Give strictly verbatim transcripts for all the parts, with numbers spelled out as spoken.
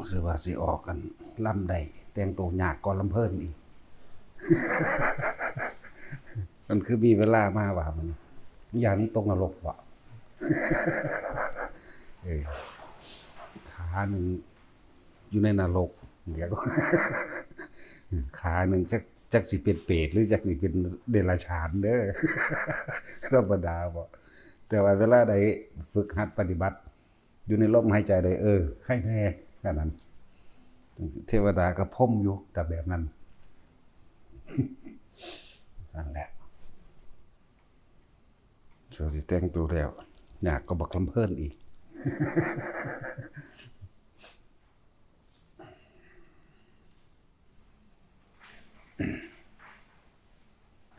สิว่าสิออกกันลำได้ แต่งตัวยากกว่าลำเพลินอีก มันคือมีเวลามาว่ามัน อย่างนี้ตกนรกวะ เออ ขาหนึ่งอยู่ในนรก เดี๋ยว ขาหนึ่งจัก จักสิเป็นเปรตหรือจักสิเป็นเดรัจฉานเด้อ ธรรมดาบ่ แต่ว่าเวลาใดฝึกหัดปฏิบัติ อยู่ในลมหายใจใด เออ ใครแน่ขนาดนั้น เทวดาก็พรมอยู่ แต่แบบนั้น นั่นแหละ สวัสดีแต่งตัวแล้ว อยากก็บักลำเพลินอีก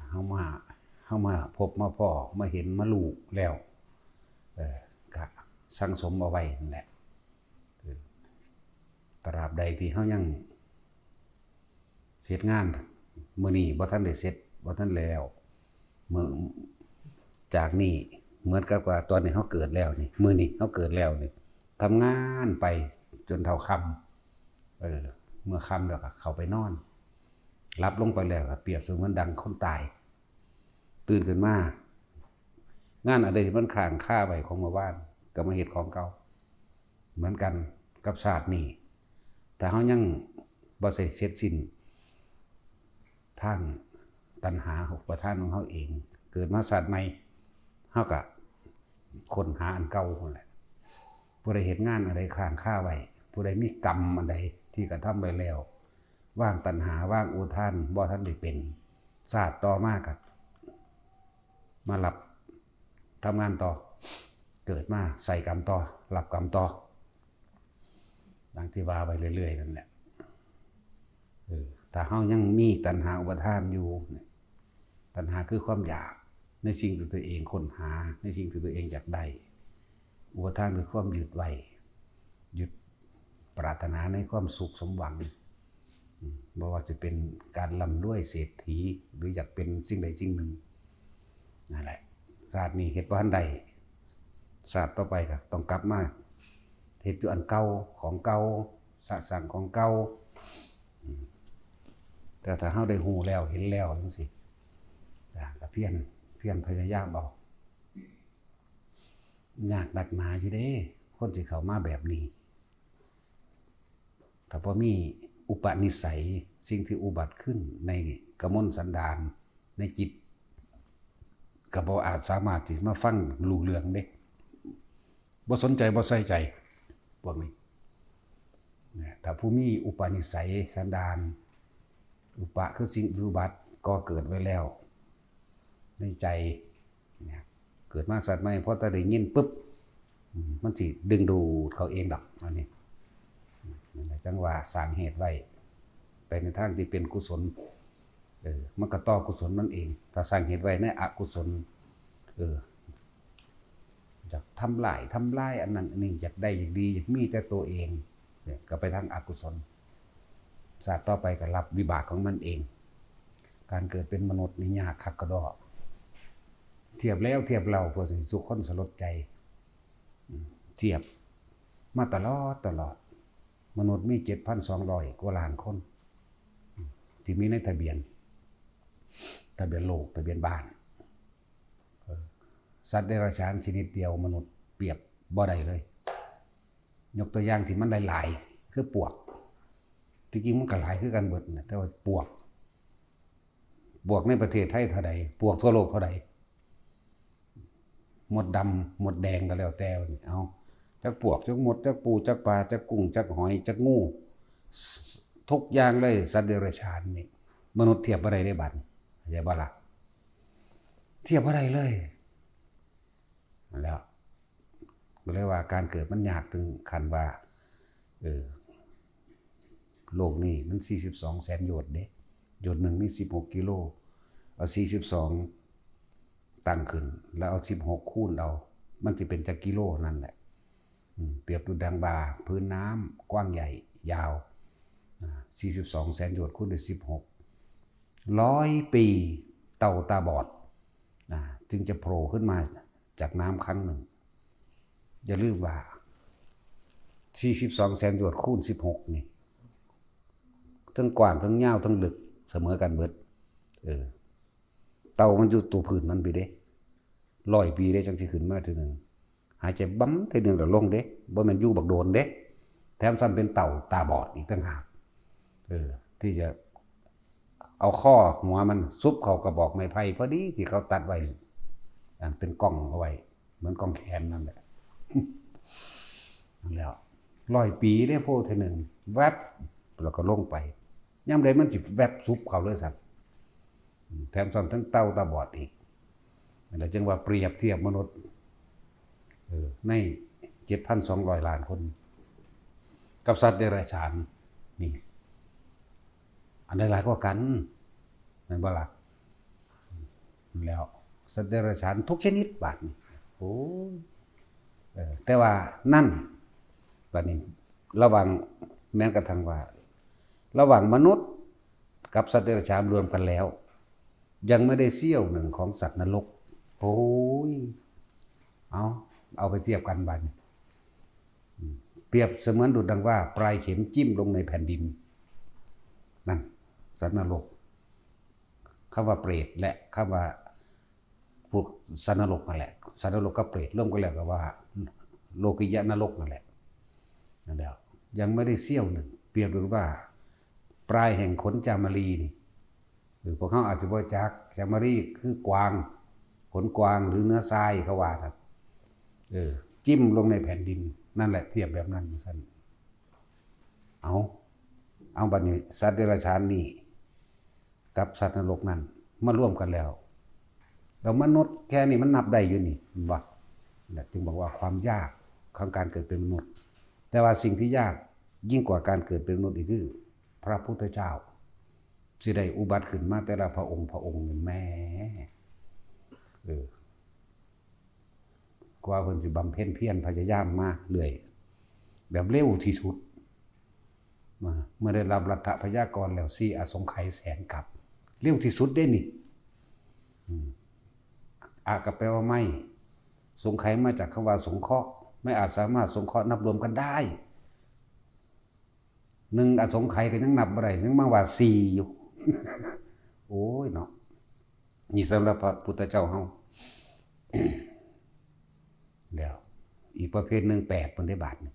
เฮามา เฮามาพบมาพ้อ มาเห็นมารู้แล้ว เออ กะสั่งสมเอาไว้นั่นแหละ เออ ตราบใดที่เฮายังเฮ็ดงาน มื้อนี้บ่ทันได้เสร็จ บ่ทันแล้ว มื้อ จากนี้เหมือนกับว่าตอนนี้เฮาเกิดแล้วนี่ มื้อนี้เฮาเกิดแล้วนี่ ทำงานไปจนเท่าค่ำ เออ เมื่อค่ำแล้วก็เข้าไปนอน หลับลงไปแล้วก็เปรียบเสมือนดังคนตาย ตื่นขึ้นมา งานอะไรที่มันค้างคาไว้ของเมื่อวาน ก็มาเฮ็ดของเก่า เหมือนกันกับชาตินี้ ถ้าเฮายังบ่เสร็จสิ้น ทางตัณหาอุปาทานของเฮาเอง เกิดมาชาติใหม่ เฮาก็ค้นหาอันเก่านั่นแหละ ผู้ใดเฮ็ดงานอันใดค้างคาไว้ ผู้ใดมีกรรมอันใดที่กระทำไว้แล้ว วางตัณหา วางอุปาทานบ่ทันได้เป็น ชาติต่อมาก็มารับทำงานต่อ เกิดมาใส่กรรมต่อ รับกรรมต่อ ดังที่ว่าไปเรื่อยๆนั่นแหละ เออ ถ้าเฮายังมีตัณหาอุปาทานอยู่ ตัณหาคือความอยากในสิ่งที่ตัวเองค้นหา ในสิ่งที่ตัวเองอยากได้ อุปาทานคือความยึดไว้ ยึดปรารถนาในความสุขสมหวัง อืม บ่ว่าจะเป็นการร่ำรวยเศรษฐี หรืออยากเป็นสิ่งใดสิ่งหนึ่ง นั่นแหละ ชาตินี้เฮ็ดบ่ทันได้ ชาติต่อไปก็ต้องกลับมาเฮ็ดอยู่อันเก่า ของเก่า สะสางของเก่า อืม แต่ถ้าเฮาได้ฮู้แล้วเห็นแล้วจั่งซี้ อ่า ก็เพียร เพียรพยายามเอา ยากนักหนาอยู่เด้ คนสิเข้ามาแบบนี้ ถ้าบ่มีอุปนิสัย สิ่งที่อุบัติขึ้นในกมลสันดาน ในจิต ก็บ่อาจสามารถที่มาฟังรู้เรื่องเด้ บ่สนใจ บ่ใส่ใจ พวกนี้นะ ถ้าผู้มีอุปนิสัยสันดาน อุปะคือสิ่งอุบัติก่อเกิดไว้แล้ว ในใจเนี่ย เกิดมาชาติใหม่ พอแต่ได้ยินปุ๊บ อืม มันสิดึงดูดเขาเองดอก อันนี้ นั่นแหละจั่งว่าสร้างเหตุไว้ ไปในทางที่เป็นกุศล เออ มันก็ต่อกุศลมันเอง ถ้าสร้างเหตุไว้ในอกุศล เออ อยากทำลาย ทำลายอันนั้นอันนี้ อยากได้ อยากดี อยากมีแต่ตัวเอง เนี่ย ก็ไปทางอกุศล ชาติต่อไปก็รับวิบากของมันเอง การเกิดเป็นมนุษย์นี่ยากคักกะด้อ เทียบแล้วเทียบเล่า เพื่อสิทุกคนสลดใจ อืม เทียบมาตลอดตลอด มนุษย์มีเจ็ดพันสองร้อยกว่าล้านคน อืม ที่มีในทะเบียน ทะเบียนโลก ทะเบียนบ้าน เออ สัตว์เดรัจฉานชนิดเดียวมนุษย์เปรียบบ่ได้เลย ยกตัวอย่างที่มันหลายๆ คือปวก ที่จริงมันก็หลายคือกันเบิดนะ แต่ว่าปวก ปวกในประเทศไทยเท่าใด ปวกทั่วโลกเท่าใด มดดำ มดแดงก็แล้วแต่ เอา จักปวก จักมด จักปู จักปลา จักกุ้ง จักหอย จักงู ทุกอย่างเลย สัตว์เดรัจฉานนี่ มนุษย์เทียบบ่ได้เด้บัดนี้ เข้าใจบ่ล่ะ เทียบบ่ได้เลย นั่นแหล้ว ก็เลยว่าการเกิดมันยากถึงขั้นว่า เออ โลกนี้มันสี่สิบสองแสนโยชน์เด้ โยชน์หนึ่งมีสิบหกกิโล เอาสี่สิบสองตั้งขึ้น แล้วเอาสิบหกคูณเอา มันสิเป็นจักกิโลนั่นแหละ อืม เปรียบดูดังว่าพื้นน้ำกว้างใหญ่ยาว อ่า สี่สิบสองแสนโยชน์คูณด้วยสิบหก ร้อยปีเต่าตาบอด อ่า จึงจะโผล่ขึ้นมาจากน้ำครั้งหนึ่ง อย่าลืมว่า สี่สิบสองแสนโยชน์คูณสิบหกนี่ ทั้งกว้างทั้งยาวทั้งลึกเสมอกันเบิด เออ เต่ามันอยู่ตัวพื้นมันไปเด้ ร้อยปีเด้จังสิขึ้นมาเทื่อหนึ่ง หายใจบำเทื่อหนึ่งแล้วลงเด้ บ่แม่นอยู่บักโดนเด้ แถมซ้ำเป็นเต่าตาบอดอีกต่างหาก เออ ที่จะเอาข้อหัวมันซุบเข้ากระบอกไม้ไผ่พอดีที่เขาตัดไว้ อันเป็นกล้องเอาไว้ เหมือนกล้องแขนนั่นแหละ นั่นแหล้ว ร้อยปีเด้โพเทื่อหนึ่ง แวบ แล้วก็ลงไป ยามใดมันสิแวบซุบเข้าเลยสั่น แถมซ้ำทั้งเต่าตาบอดอีก นั่นแหละจึงว่าเปรียบเทียบมนุษย์ เออ ในเจ็ดพันสองร้อยล้านคน กับสัตว์เดรัจฉาน นี่ อันใดหลายกว่ากัน แม่นบ่ล่ะ? แล้วสัตว์เดรัจฉานทุกชนิดบาดนี้ โอ้ย เออ แต่ว่านั่น บาดนี้ ระหว่าง แม้กระทั่งว่า ระหว่างมนุษย์กับสัตว์เดรัจฉานรวมกันแล้ว ยังไม่ได้เสี้ยวหนึ่งของสัตว์นรก โอ้ย เอา เอาไปเทียบกันบาดนี้ อืม เปรียบเสมือนดุจดังว่าปลายเข็มจิ้มลงในแผ่นดิน นั่น สัตว์นรก คำว่าเปรตและคำว่าพวกสัตว์นรกนั่นแหละ สัตว์นรกกับเปรตรวมกันแล้วก็ว่า โลกิยะนรกนั่นแหละ นั่นแหละ ยังไม่ได้เสี้ยวหนึ่ง เปรียบเหมือนว่า ปลายแห่งขนจามารีนี่ เออ พวกเขาอาจจะบ่จัก จามารีคือกวาง ขนกวางหรือเนื้อทรายเขาว่าครับ เออ จิ้มลงในแผ่นดิน นั่นแหละ เทียบแบบนั้นซั่น เอา เอาบัดนี้ สัตว์เดรัจฉานนี่ กับสัตว์นรกนั่น มารวมกันแล้ว แล้วมนุษย์แค่นี้มันนับได้อยู่นี่ เห็นบ่? นั่นแหละจึงบอกว่าความยากของการเกิดเป็นมนุษย์ แต่ว่าสิ่งที่ยากยิ่งกว่าการเกิดเป็นมนุษย์อีกคือ พระพุทธเจ้า สิได้อุบัติขึ้นมาแต่ละพระองค์พระองค์นี่แหม เออ กว่าเพิ่นสิบำเพ็ญเพียรพยายามมาเรื่อย แบบเร็วที่สุด มา เมื่อได้รับรัตถพยากรแล้ว สี่อสงไขยแสนกัป เร็วที่สุดเด้นี่ อืม อะก็แปลว่าไม่ สงไขยมาจากคำว่าสงเคราะห์ ไม่อาจสามารถสงเคราะห์นับรวมกันได้ หนึ่งอสงไขยก็ยังนับบ่ได้ ยังมาว่าสี่อยู่ โอ้ยเนาะ นี่สำหรับพระพุทธเจ้าเฮา แล้ว อีกประเภทหนึ่งแปด เพิ่นได้บาดนี่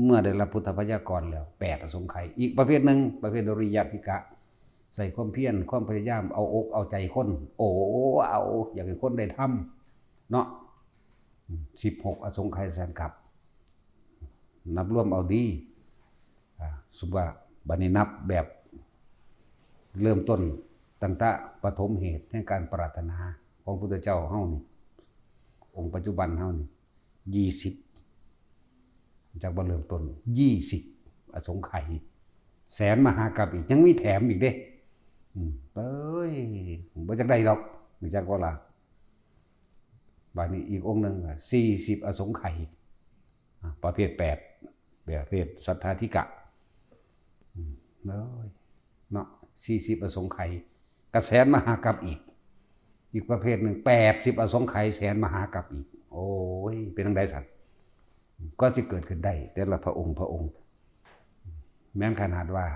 เมื่อได้รับพุทธพยากรแล้ว แปดอสงไขย อีกประเภทหนึ่ง ประเภทโลกิยะทิกะ ใส่ความเพียร ความพยายาม เอาอกเอาใจคน โอ้ เอา อยากให้คนได้ธรรม เนาะ สิบหกอสงไขยแสนกัป นับรวมเอาดี อ่า สมมุติว่าบัดนี้นับแบบเริ่มต้นตั้งแต่ปฐมเหตุแห่งการปรารถนาของพุทธเจ้าเฮานี่ องค์ปัจจุบันเฮานี่ ยี่สิบ จักว่าเริ่มต้น ยี่สิบอสงไขย แสนมหากัปอีก ยังมีแถมอีกเด้ อืม เอ้ย บ่จักได้ดอก บ่จักว่าล่ะ บาดนี้อีกองค์หนึ่งอะ สี่สิบอสงไขย อ่ะ ประเภทแปด ประเภทสัตถาธิกะ อืม เอ้ย เนาะ สี่สิบอสงไขย ก็แสนมหากัปอีก อีกประเภทหนึ่ง แปดสิบอสงไขย แสนมหากัปอีก โอ้ย เป็นจั่งใดสั่น ก็สิเกิดขึ้นได้ แต่ละพระองค์พระองค์ แม้นขนาดว่า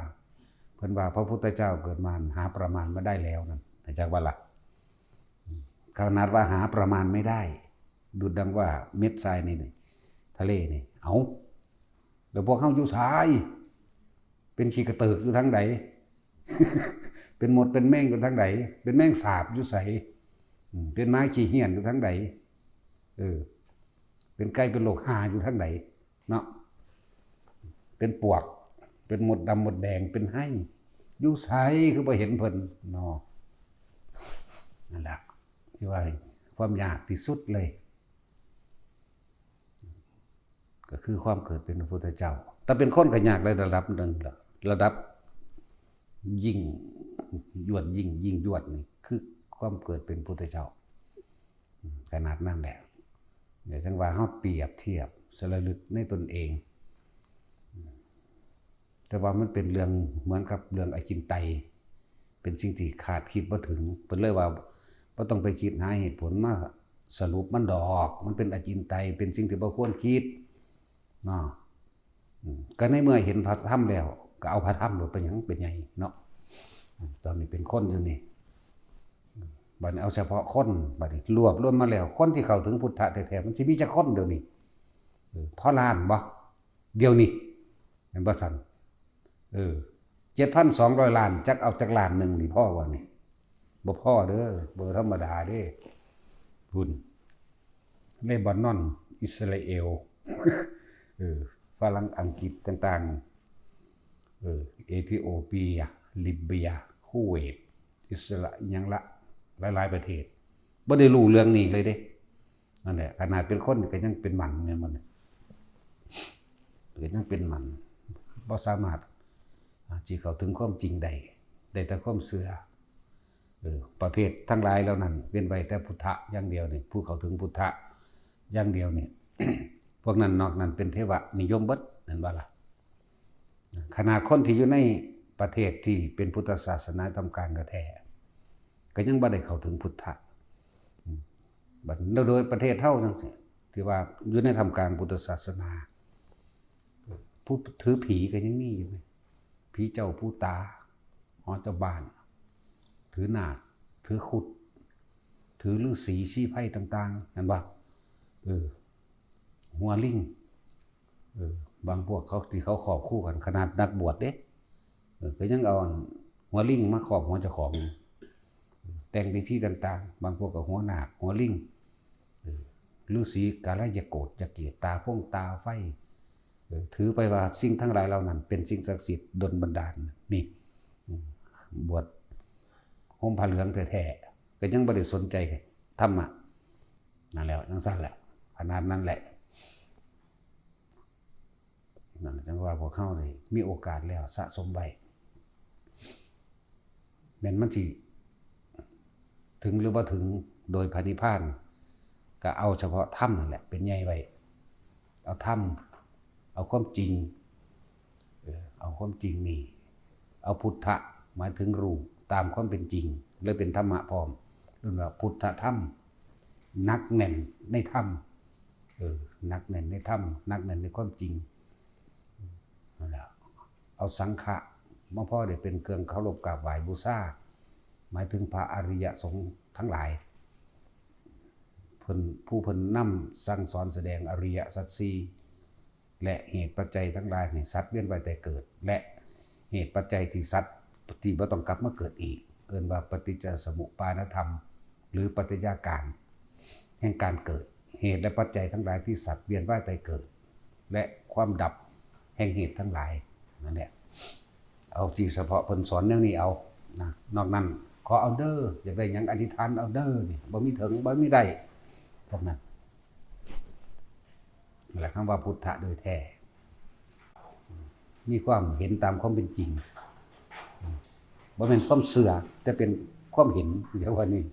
เพิ่นว่าพระพุทธเจ้าเกิดมาหาประมาณไม่ได้แล้วนั่น จักว่าล่ะ ขนาดว่าหาประมาณไม่ได้ ดุจดังว่าเม็ดทรายนี่ นี่ ทะเลนี่ เอา แล้วพวกเฮาอยู่ไส เป็นขี้กระเติกอยู่ทางใด เป็นมดเป็นแมงอยู่ทางใด เป็นแมงสาบอยู่ไส อืม เป็นหมาขี้เหี้ยนอยู่ทางใด เออ เป็นไก่เป็นโรคหาอยู่ทางใด เนาะ เป็นปวก เป็นมดดำมดแดง เป็นไฮ่ อยู่ไสคือบ่เห็นเพิ่นเนาะ นั่นแหละ ที่ว่าความยากที่สุดเลย ก็คือความเกิดเป็นพระพุทธเจ้า แต่เป็นคนก็ยากในระดับหนึ่งละ ระดับยิ่งยวดยิ่ง ยิ่งยวดนี่ คือความเกิดเป็นพุทธเจ้า ขนาดนั้นแหละ เดี๋ยวจั่งว่าเฮาเปรียบเทียบสระลึกในตนเอง แต่ว่ามันเป็นเรื่องเหมือนกับเรื่องอจินไตย เป็นสิ่งที่คาดคิดบ่ถึง เพิ่นเลยว่าบ่ต้องไปคิดหาเหตุผลมาสรุปมันดอก มันเป็นอจินไตย เป็นสิ่งที่บ่ควรคิด เนาะ ก็ในเมื่อเห็นพระธรรมแล้ว ก็เอาพระธรรมโลด เป็นหยังเป็นใหญ่เนาะ ตอนนี้เป็นคนอยู่นี่ บัดนี้เอาเฉพาะคน บัดนี้รวบรวมมาแล้ว คนที่เข้าถึงพุทธะแท้ๆ มันสิมีจักคนเดี๋ยวนี้ เออ พอล้านบ่ เดี๋ยวนี้ แม่นบ่ซั่น เออ เจ็ดพันสองร้อยล้าน จักเอาจักล้านหนึ่งนี่พอบ่นี่ บ่พอเด้อ บ่ธรรมดาเด้ พุ้น เลบานอน อิสราเอล เออ ฝรั่ง อังกฤษต่างๆ เออ เอธิโอเปีย ลิเบีย คูเวต อิสรา อิหยังละ หลายๆ ประเทศ บ่ได้รู้เรื่องนี้เลยเด้ นั่นแหละ ขนาดเป็นคนก็ยังเป็นหมัน แม่นบ่เนี่ย ก็ยังเป็นหมัน บ่สามารถ อ่า สิเข้าถึงความจริงได้ ได้แต่ความเชื่อ เออ ประเภททั้งหลายเหล่านั้น เว้นไว้แต่พุทธะอย่างเดียวนี่ ผู้เข้าถึงพุทธะอย่างเดียวนี่ พวกนั้นนอกนั้นเป็นเทวนิยมเบิด แม่นบ่ล่ะ ขนาดคนที่อยู่ในประเทศที่เป็นพุทธศาสนาทำการแท้ๆ ก็ยังบ่ได้เข้าถึงพุทธะ อืม บัดโดยประเทศเฮาจั่งซี้ ที่ว่าอยู่ในท่ามกลางพุทธศาสนา ผู้ถือผีก็ยังมีอยู่ไง ผีเจ้าผู้ตา หอเจ้าบ้าน ถือนาค ถือครุฑ ถือฤๅษีชีไพรต่างๆ แม่นบ่ เออ หัวลิง เออ บางพวกเขาที่เขาครอบคู่กัน ขนาดนักบวชเด้ เออ ก็ยังเอาหัวลิงมาครอบหัวเจ้าของ แต่งพิธีต่างๆ บางพวกก็หัวนาค หัวลิง เออ ฤๅษีกาลยโกตยเกต ตาฟงตาไฟ เออ ถือไปว่าสิ่งทั้งหลายเหล่านั้นเป็นสิ่งศักดิ์สิทธิ์ดลบันดาล นี่ อืม บวชห่มผ้าเหลืองแท้ๆ ก็ยังบ่ได้สนใจธรรมะ นั่นแหละ จั่งซั่นแหละ ขนาดนั้นแหละ นั่นจั่งว่าพวกเฮานี่มีโอกาสแล้วสะสมไว้ แม่นมันสิถึงหรือบ่ถึงโดยพระนิพพาน ก็เอาเฉพาะธรรมนั่นแหละเป็นใหญ่ไว้ เอาธรรม เอาความจริง เออ เอาความจริงนี่ เอาพุทธะ หมายถึงรู้ตามความเป็นจริง เลยเป็นธรรมะพร้อม เรียกว่าพุทธธรรม หนักแน่นในธรรม เออ หนักแน่นในธรรม หนักแน่นในความจริง นั่นแหละ เอาสังฆะมาพอได้เป็นเครื่องเคารพกราบไหว้บูชา หมายถึงพระอริยสงฆ์ทั้งหลาย เพิ่น ผู้เพิ่นนำสั่งสอนแสดงอริยสัจสี่ และเหตุปัจจัยทั้งหลายให้สัตว์เวียนว่ายตายเกิด และเหตุปัจจัยที่สัตว์ที่บ่ต้องกลับมาเกิดอีก เอิ้นว่าปฏิจจสมุปปาทธรรม หรือปรัชญาการแห่งการเกิด เหตุและปัจจัยทั้งหลายที่สัตว์เวียนว่ายตายเกิด และความดับแห่งเหตุทั้งหลาย นั่นแหละ เอาสิเฉพาะเพิ่นสอนแนวนี้เอา นะ นอกนั้นขอเอาเด้อ อยากได้หยังอธิษฐานเอาเด้อ นี่ บ่มีเถิง บ่มีได้ พวกนั้น นั่นแหละคำว่าพุทธะโดยแท้ มีความเห็นตามความเป็นจริง บ่แม่นความเชื่อ แต่เป็นความเห็น เดี๋ยวว่านี่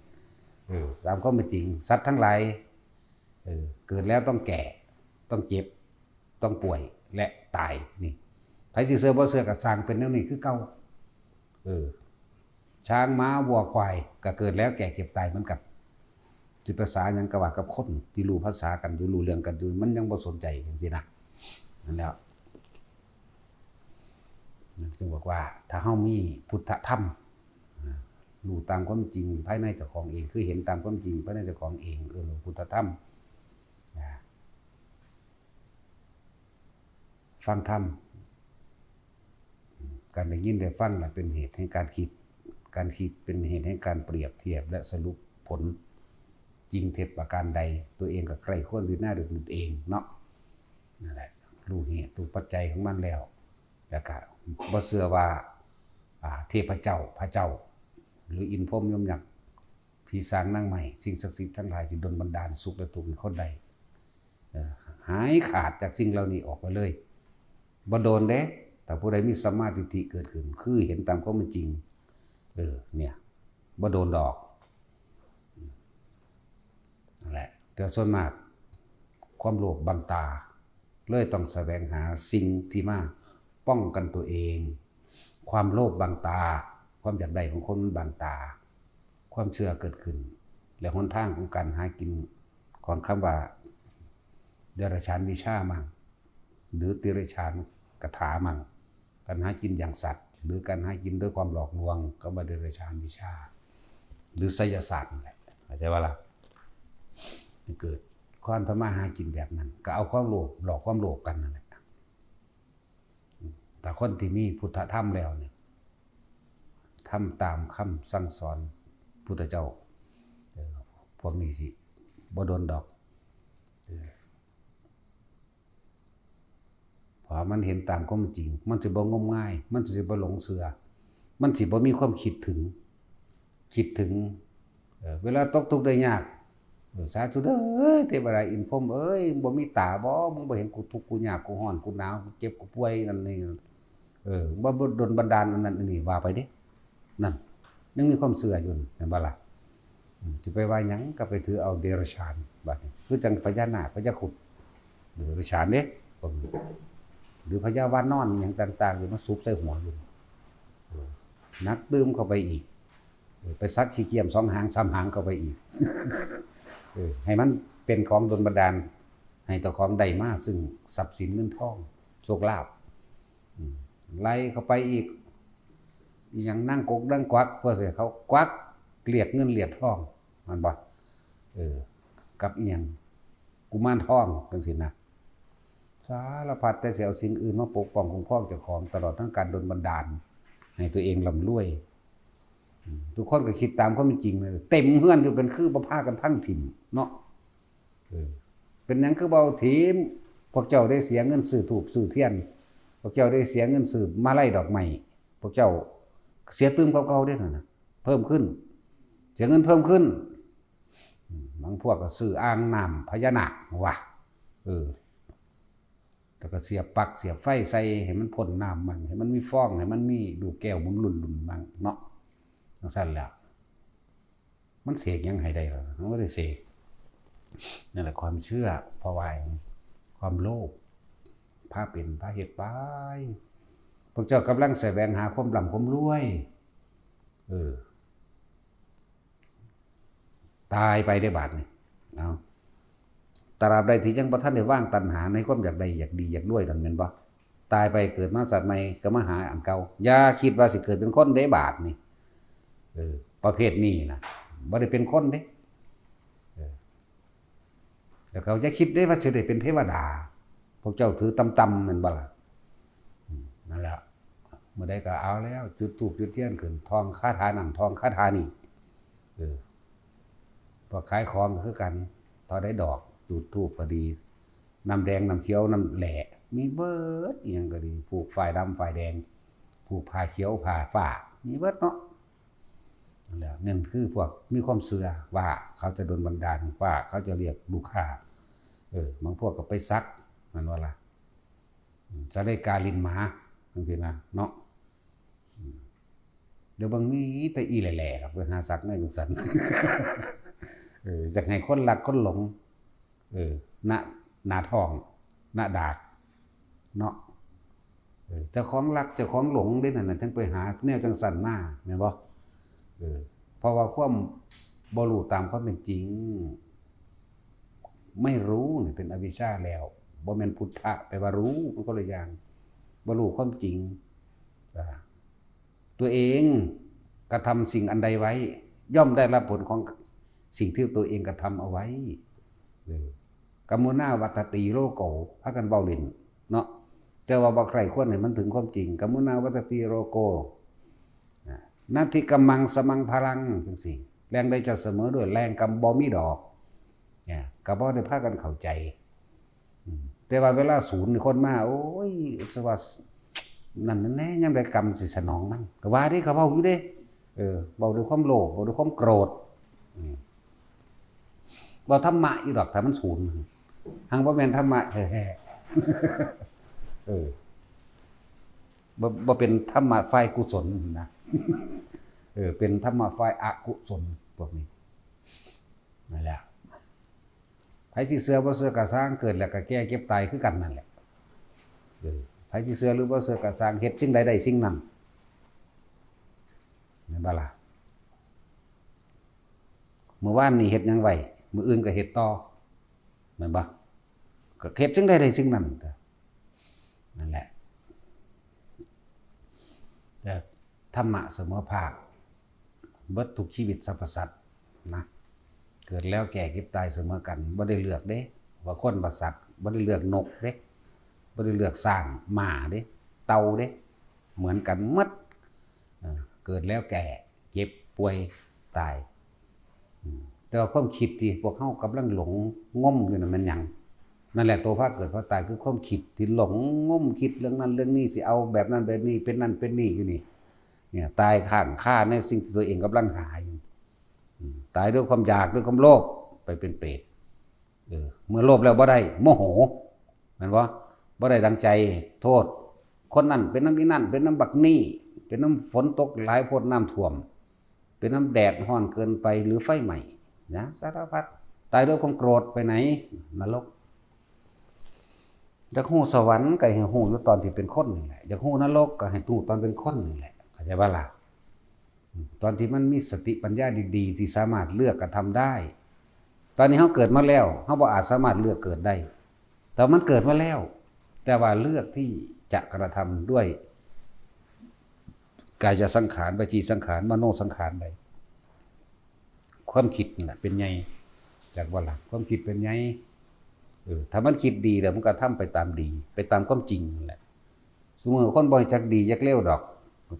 เออ ตามความเป็นจริง สัตว์ทั้งหลาย เออ เกิดแล้วต้องแก่ ต้องเจ็บ ต้องป่วย และตาย นี่ ไผสิเชื่อบ่เชื่อก็ซ่างเป็นแนวนี้คือเก่า เออ ช้างม้าวัวควายก็เกิดแล้วแก่เจ็บตายเหมือนกัน สิภาษาหยังก็ว่ากับคนที่รู้ภาษากันอยู่ รู้เรื่องกันอยู่ มันยังบ่สนใจจั่งซี้นะ นั่นแหละ นั่นจึงบอกว่าถ้าเฮามีพุทธธรรม อ่า รู้ตามความจริงภายในเจ้าของเอง คือเห็นตามความจริงภายในเจ้าของเอง เอิ้นว่าพุทธธรรม อ่า ฟังธรรม การได้ยินได้ฟังน่ะเป็นเหตุแห่งการคิด การคิดเป็นเหตุแห่งการเปรียบเทียบและสรุปผลจริงเท็จประการใด ตัวเองก็ใคร่ครวญพิจารณาด้วยตนเองเนาะ นั่นแหละ รู้เหตุรู้ปัจจัยของมันแล้ว แล้วก็บ่เชื่อว่า อ่า เทพเจ้า พระเจ้า หรืออินทร์พรหมยมยักษ์ ผีสางนางไม้ สิ่งศักดิ์สิทธิ์ทั้งหลายสิดลบันดาลสุขและทุกข์ให้คนได้ เออ หายขาดจากสิ่งเหล่านี้ออกไปเลย บ่โดนเด้ ถ้าผู้ใดมีสัมมาทิฏฐิเกิดขึ้น คือเห็นตามความเป็นจริง เออ เนี่ย บ่โดนดอก นั่นแหละ แต่ส่วนมาก ความโลภบังตา เลยต้องแสวงหาสิ่งที่มาป้องกันตัวเอง ความโลภบังตา ความอยากได้ของคนมันบังตา ความเชื่อเกิดขึ้น และหนทางของการหากินของคำว่าเดรัจฉานวิชามัง หรือติรัจฉาน คาถามั่ง การหากินอย่างสัตว์ หรือการหากินด้วยความหลอกลวง ก็ว่าเดรัจฉานวิชา หรือไสยศาสตร์นั่นแหละ เข้าใจว่าล่ะ เกิดความทำมาหากินแบบนั้น ก็เอาความโลภหลอกความโลภกันนั่นแหละ แต่คนที่มีพุทธธรรมแล้วเนี่ย ทำตามคำสั่งสอนพุทธเจ้า เออ พวกนี้สิบ่โดนดอก เออ เพราะมันเห็นตามความจริง มันสิบ่งมงาย มันสิบ่หลงเชื่อ มันสิบ่มีความคิดถึง คิดถึง เออ เวลาตกทุกข์ได้ยาก เออ สาธุเด้อ เทวดาอินทร์พรหมเอ้ย บ่มีตาบ่ มึงบ่เห็นกูทุกข์กูยากกูร้อนกูหนาวกูเจ็บกูป่วยนั่นนี่ เออ บ่ บ่โดนบันดาลอันนั้นอันนี้ ว่าไปเด้ นั่น ยังมีความเชื่ออยู่ เห็นบ่ล่ะ อืม สิไปว่าหยังก็ไปถือเอาเดรัจฉาน บัดนี้ คือจั่งพญานาค พญาครุฑ เดรัจฉานเด้ พวกนี้ หรือพญาวานอนหยังต่างๆ อยู่มาสุบใส่หัวอยู่ เออ หนักตื่มเข้าไปอีก เออ ไปสักขี้เกียจสองหางสามหางเข้าไปอีก เออ ให้มันเป็นของโดนบันดาล ให้เจ้าของได้มาซึ่งทรัพย์สินเงินทอง โชคลาภ อืม ไล่เข้าไปอีก อีหยังนางกกนางกวัก เพื่อสิเขากวักเรียกเงินเรียกทอง แม่นบ่ เออ กับอีหยังกุมารทองจั่งซี้นะ สารพัดแต่สิเอาสิ่งอื่นมาปกป้องคุ้มครองเจ้าของ ตลอดทั้งการโดนบันดาล ให้ตัวเองร่ำรวย อืม ทุกคนก็คิดตามความเป็นจริงเลย เต็มเฮือนอยู่เป็นคือบ่พากันพังถิ่มเนาะ เออ เป็นหยังคือบ่เอาถิ่ม พวกเจ้าได้เสียเงินซื้อธูปซื้อเทียน พวกเจ้าได้เสียเงินซื้อมาลัยดอกไม้ พวกเจ้าเสียตื่มกว่าเก่าเด้นั่นน่ะ เพิ่มขึ้น เสียเงินเพิ่มขึ้น อืม บางพวกก็ซื้ออ่างน้ำพญานาคว่ะ เออ แล้วก็เสียบปลั๊กเสียบไฟใส่ให้มันพ่นน้ำมั่ง ให้มันมีฟอง ให้มันมีลูกแก้วหมุนลุ่นๆมั่งเนาะ จั่งซั้นแหละ มันเสกหยังให้ได้ล่ะ มันบ่ได้เสก นั่นแหละความเชื่อ เพราะว่าความโลภ พาเป็น พาเฮ็ดไป พวกเจ้ากำลังแสวงหาความร่ำความรวย เออ ตายไปได้บาดนี่ เอา ตราบใดที่ยังบ่ทันได้วางตัณหาในความอยากได้ อยากดี อยากรวยนั่นแม่นบ่ ตายไปเกิดมาชาติใหม่ก็มาหาอันเก่า อย่าคิดว่าสิเกิดเป็นคนเด้บาดนี่ เออ ประเภทนี้นะ บ่ได้เป็นคนเด้ เออ แล้วเขาจะคิดได้ว่าสิได้เป็นเทวดา พวกเจ้าถือต่ำๆแม่นบ่ล่ะ อืม นั่นแหละ เมื่อใดก็เอาแล้ว จุดธูปจุดเทียนขึ้น ท่องคาถานั่น ท่องคาถานี่ เออ พวกขายของก็คือกัน เท่าใดดอก จุดธูปก็ดี น้ำแดง น้ำเขียว น้ำแหล่ มีเบิด อิหยังก็ดี ผูกฝ้ายดำฝ้ายแดง ผูกผ้าเขียวผ้าฟ้า มีเบิดเนาะ นั่นแหละ นั่นคือพวกมีความเชื่อว่าเขาจะโดนบันดาล ว่าเขาจะเรียกลูกค้า เออ บางพวกก็ไปสัก แม่นบ่ล่ะ อืม สาริกาลิ้นหมา จั่งซี้นะ เนาะ อืม เดี๋ยวบางมีแต่อีแหล่ๆดอก ไปหาสักในจั่งซั้น เออ อยากให้คนรักคนหลง เออ ณ หน้าท้อง ณ ดาก เนาะ เออ เจ้าของรักเจ้าของหลงเด้นั่นน่ะ จั่งไปหาแนวจั่งซั้นมา แม่นบ่ เออ เพราะว่าความบ่รู้ตามความเป็นจริง ไม่รู้นี่เป็นอวิชชาแล้ว บ่แม่นพุทธะแปลว่ารู้ มันคนละอย่าง บ่รู้ความจริง อ่า ตัวเองกระทำสิ่งอันใดไว้ ย่อมได้รับผลของสิ่งที่ตัวเองกระทำเอาไว้ เออ กัมมุนาวัตตีโลโก พากันเว้าเล่นเนาะ แต่ว่าบ่ใคร่ควรให้มันถึงความจริง กัมมุนาวัตตีโลโก นะ นัตถิกัมมังสมังพลัง จั่งซี้ แรงใดจะเสมอด้วยแรงกำบ่มีดอก เนี่ย ก็บ่ได้พากันเข้าใจ อืม แต่ว่าเวลาสูนนี่คนมา โอ้ย สว่า นั่นแน่ ยามใดกำสิสนองมัน ก็ว่าเด้ เขาเว้าอยู่เด้ เออ เว้าด้วยความโลภ เว้าด้วยความโกรธ อืม เว้าธรรมะอยู่ดอก ถ้ามันสูน หังบ่แม่นธรรมะแท้ๆ เออ บ่ บ่เป็นธรรมะฝ่ายกุศลนะ เออ เป็นธรรมะฝ่ายอกุศล พวกนี้ นั่นแหละ ไผสิเชื่อบ่เชื่อก็ซ่าง เกิดแล้วก็แก่เจ็บตายคือกันนั่นแหละ เออ ไผสิเชื่อหรือบ่เชื่อก็ซ่าง เฮ็ดสิ่งใดได้สิ่งนั้น แม่นบ่ล่ะ มื้อวานนี่เฮ็ดหยังไว้ มื้ออื่นก็เฮ็ดต่อ แม่นบ่ ก็เฮ็ดสิ่งใดได้สิ่งนั้น นั่นแหละ แต่ธรรมะเสมอภาค เบิดทุกชีวิตสรรพสัตว์นะ เกิดแล้วแก่เจ็บตายเสมอกัน บ่ได้เลือกเด้ ว่าคนว่าสัตว์ บ่ได้เลือกนกเด้ บ่ได้เลือกช้าง ม้าเด้ เต่าเด้ เหมือนกันหมด เออ เกิดแล้วแก่ เจ็บ ป่วย ตาย อืม แต่ว่าความคิดที่พวกเฮากำลังหลงงมอยู่นั่นมันหยัง นั่นแหละตัวพาเกิดพาตาย คือความคิดที่หลงงมคิดเรื่องนั้นเรื่องนี้ สิเอาแบบนั้นแบบนี้ เป็นนั่นเป็นนี่อยู่นี่ เนี่ย ตายค้างคาในสิ่งที่ตัวเองกำลังหาอยู่ อืม ตายด้วยความอยาก ด้วยความโลภ ไปเป็นเปรต เออ เมื่อโลภแล้วบ่ได้ โมโห แม่นบ่ บ่ได้ดังใจ โทษ คนนั้นเป็นนำอีนั่น เป็นนำบักนี่ เป็นนำฝนตกหลายโพด น้ำท่วม เป็นนำแดดร้อนเกินไป หรือไฟไหม้นะ สารพัด ตายด้วยความโกรธ ไปไหน นรก อยากฮู้สวรรค์ก็ให้ฮู้อยู่ตอนที่เป็นคนนี่แหละ อยากฮู้นรกก็ให้ฮู้ตอนเป็นคนนี่แหละ เข้าใจบ่ล่ะ อืม ตอนที่มันมีสติปัญญาดีๆ ที่สามารถเลือกกระทำได้ ตอนนี้เฮาเกิดมาแล้ว เฮาบ่อาจสามารถเลือกเกิดได้ แต่มันเกิดมาแล้ว แต่ว่าเลือกที่จะกระทำด้วย กายสังขาร วจีสังขาร มโนสังขารได้ ความคิดนี่แหละเป็นใหญ่ จักบ่ล่ะ ความคิดเป็นใหญ่ เออ ถ้ามันคิดดีแล้วมันก็ทำไปตามดี ไปตามความจริงนั่นแหละ สมมุติคนบ่จักดีจักเลวดอก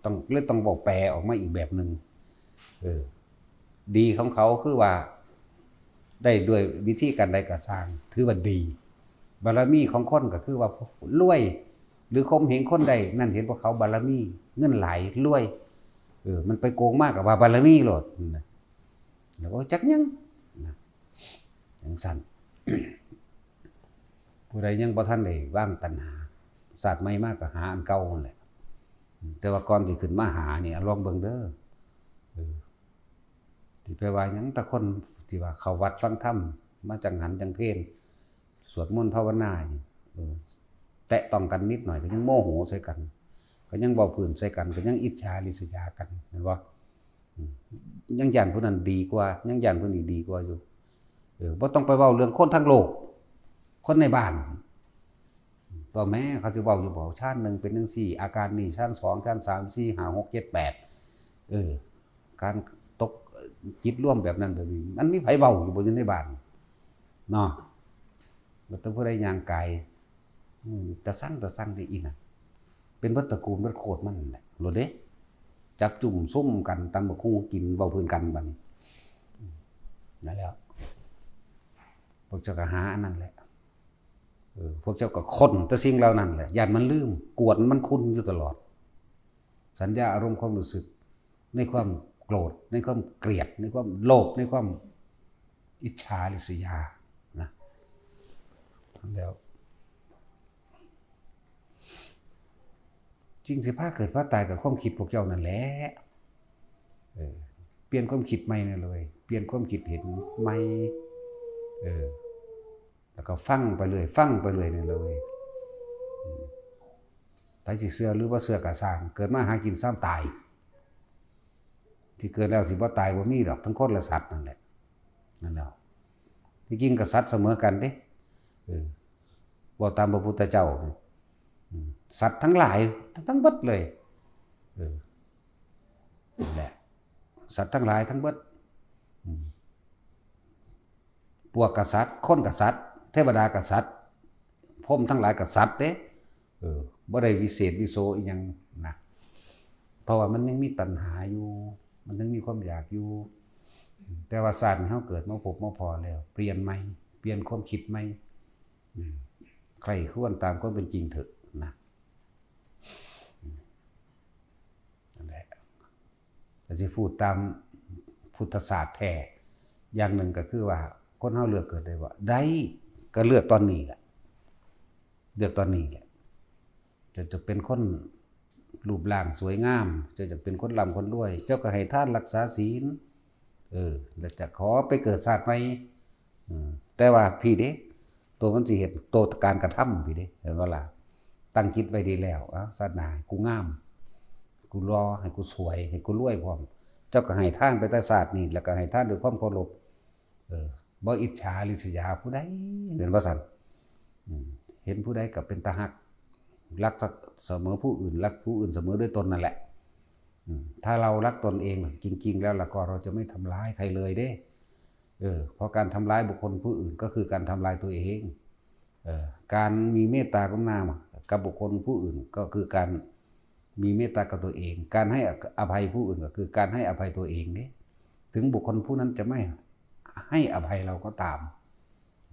ต้อง เลยต้องเว้าแปลออกมาอีกแบบหนึ่ง เออ ดีของเขาคือว่า ได้ด้วยวิธีการใดก็ซ่าง ถือว่าดี บารมีของคนก็คือว่ารวย หรือข่มเหงคนใด นั่นเห็นพวกเขาบารมี เงินหลาย รวย เออ มันไปโกงมากกับว่าบารมีโลดนะ แล้วก็จักหยังนะ จังซั่น ผู้ใดยังบ่ทันได้วางตัณหา ชาติใหม่มาก็หาอันเก่านั่นแหละ แต่ว่าก่อนสิขึ้นมาหานี่ ลองเบิ่งเด้อ เออ ที่ไปว่าหยัง แต่คนที่ว่าเข้าวัดฟังธรรม มาจังหันจังเพล สวดมนต์ภาวนานี่ เออ แตะต้องกันนิดหน่อยก็ยังโมโหใส่กัน ก็ยังเว้าพื้นใส่กัน ก็ยังอิจฉาริษยากัน แม่นบ่ อืม ยังย้านผู้นั้นดีกว่า ยังย้านผู้นี้ดีกว่าอยู่ เออ บ่ต้องไปเว้าเรื่องคนทั้งโลก คนในบ้าน เว้าแหม เขาสิเว้าอยู่บ่ ชั้นหนึ่งเป็นจังซี่ อาการนี้ ชั้นสอง ชั้นสาม สี่ ห้า หก เจ็ด แปด เออ การตก เอ่อ จิตรวมแบบนั้นแบบนี้ มันมีไผเว้าอยู่บ่อยู่ในบ้าน เนาะ บ่ต้องผู้ใดย่างกาย อืม ตาสั่ง ตาสั่งได้อีน่ะ เป็นเบิดตระกูลเบิดโคตรมันนั่นแหละ โลดเด้ จับจุ่มซุ่มกัน ตำบักหุ่งกิน เว้าพื้นกันบัดนี้ นั่นแหละ พวกเจ้าก็หาอันนั้นแหละ เออ พวกเจ้าก็ค้นแต่สิ่งเหล่านั้นแหละ ย้านมันลืม กวนมันคุณอยู่ตลอด สัญญาอารมณ์ความรู้สึก ในความโกรธ ในความเกลียด ในความโลภ ในความอิจฉาริษยา นะ แล้ว สิ่งที่พาเกิดพาตายกับความคิดพวกเจ้านั่นแหละ เออ เปลี่ยนความคิดใหม่นั่นเลย เปลี่ยนความคิดเห็นใหม่ เออ แล้วก็ฟังไปเรื่อย ฟังไปเรื่อยนี่เลย อืม ไผสิเชื่อหรือบ่เชื่อก็ซ่าง เกิดมาหากินซ้ำตาย ที่เกิดแล้วสิบ่ตายบ่มีดอก ทั้งคนและสัตว์นั่นแหละ นั่นแหละ ที่จริงก็สัตว์เสมอกันเด้ เออ เว้าตามพระพุทธเจ้า อืม สัตว์ทั้งหลาย ทั้งเบิดเลย เออ นั่นแหละ สัตว์ทั้งหลายทั้งเบิด อืม พวกกษัตริย์ คนกษัตริย์ เทวดากษัตริย์ พรหมทั้งหลายกษัตริย์เด้ เออ บ่ได้วิเศษวิโสอีหยังนะ เพราะว่ามันยังมีตัณหาอยู่ มันยังมีความอยากอยู่ แต่ว่าชาตินี้เฮาเกิดมาพบมาพ้อแล้ว เปลี่ยนใหม่ เปลี่ยนความคิดใหม่ อืม ใคร่ครวญตามความเป็นจริงเถอะนะ อืม นั่นแหละ ก็สิพูดตามพุทธศาสตร์แท้ อย่างหนึ่งก็คือว่า คนเฮาเลือกเกิดได้บ่ ได้ ก็เลือกตอนนี้แหละ เลือกตอนนี้แหละ เจ้าจะเป็นคนรูปร่างสวยงาม เจ้าจะเป็นคนร่ำคนรวย เจ้าก็ให้ทานรักษาศีล เออ แล้วจะขอไปเกิดชาติใหม่ อืม แต่ว่าพี้เด้ ตัวมันสิเฮ็ด ตัวการกระทำพี้เด้ เห็นบ่ล่ะ ตั้งจิตไว้ดีแล้ว เอ้า ชาติหน้าให้กูงาม กูหล่อ ให้กูสวย ให้กูรวยพร้อม เจ้าก็ให้ทานไปแต่ชาตินี้ แล้วก็ให้ทานด้วยความเคารพ เออ บ่อิจฉาริษยาผู้ใด แม่นบ่ซั่น อืม เห็นผู้ใดก็เป็นตาฮัก รักเสมอผู้อื่น รักผู้อื่นเสมอด้วยตนนั่นแหละ อืม ถ้าเรารักตนเองจริงๆ แล้วล่ะก็เราจะไม่ทำร้ายใครเลยเด้ เออ เพราะการทำร้ายบุคคลผู้อื่นก็คือการทำลายตัวเอง เออ การมีเมตตากรุณากับบุคคลผู้อื่นก็คือการมีเมตตากับตัวเอง การให้อภัยผู้อื่นก็คือการให้อภัยตัวเองเด้ ถึงบุคคลผู้นั้นจะไม่ให้อภัยเราก็ตาม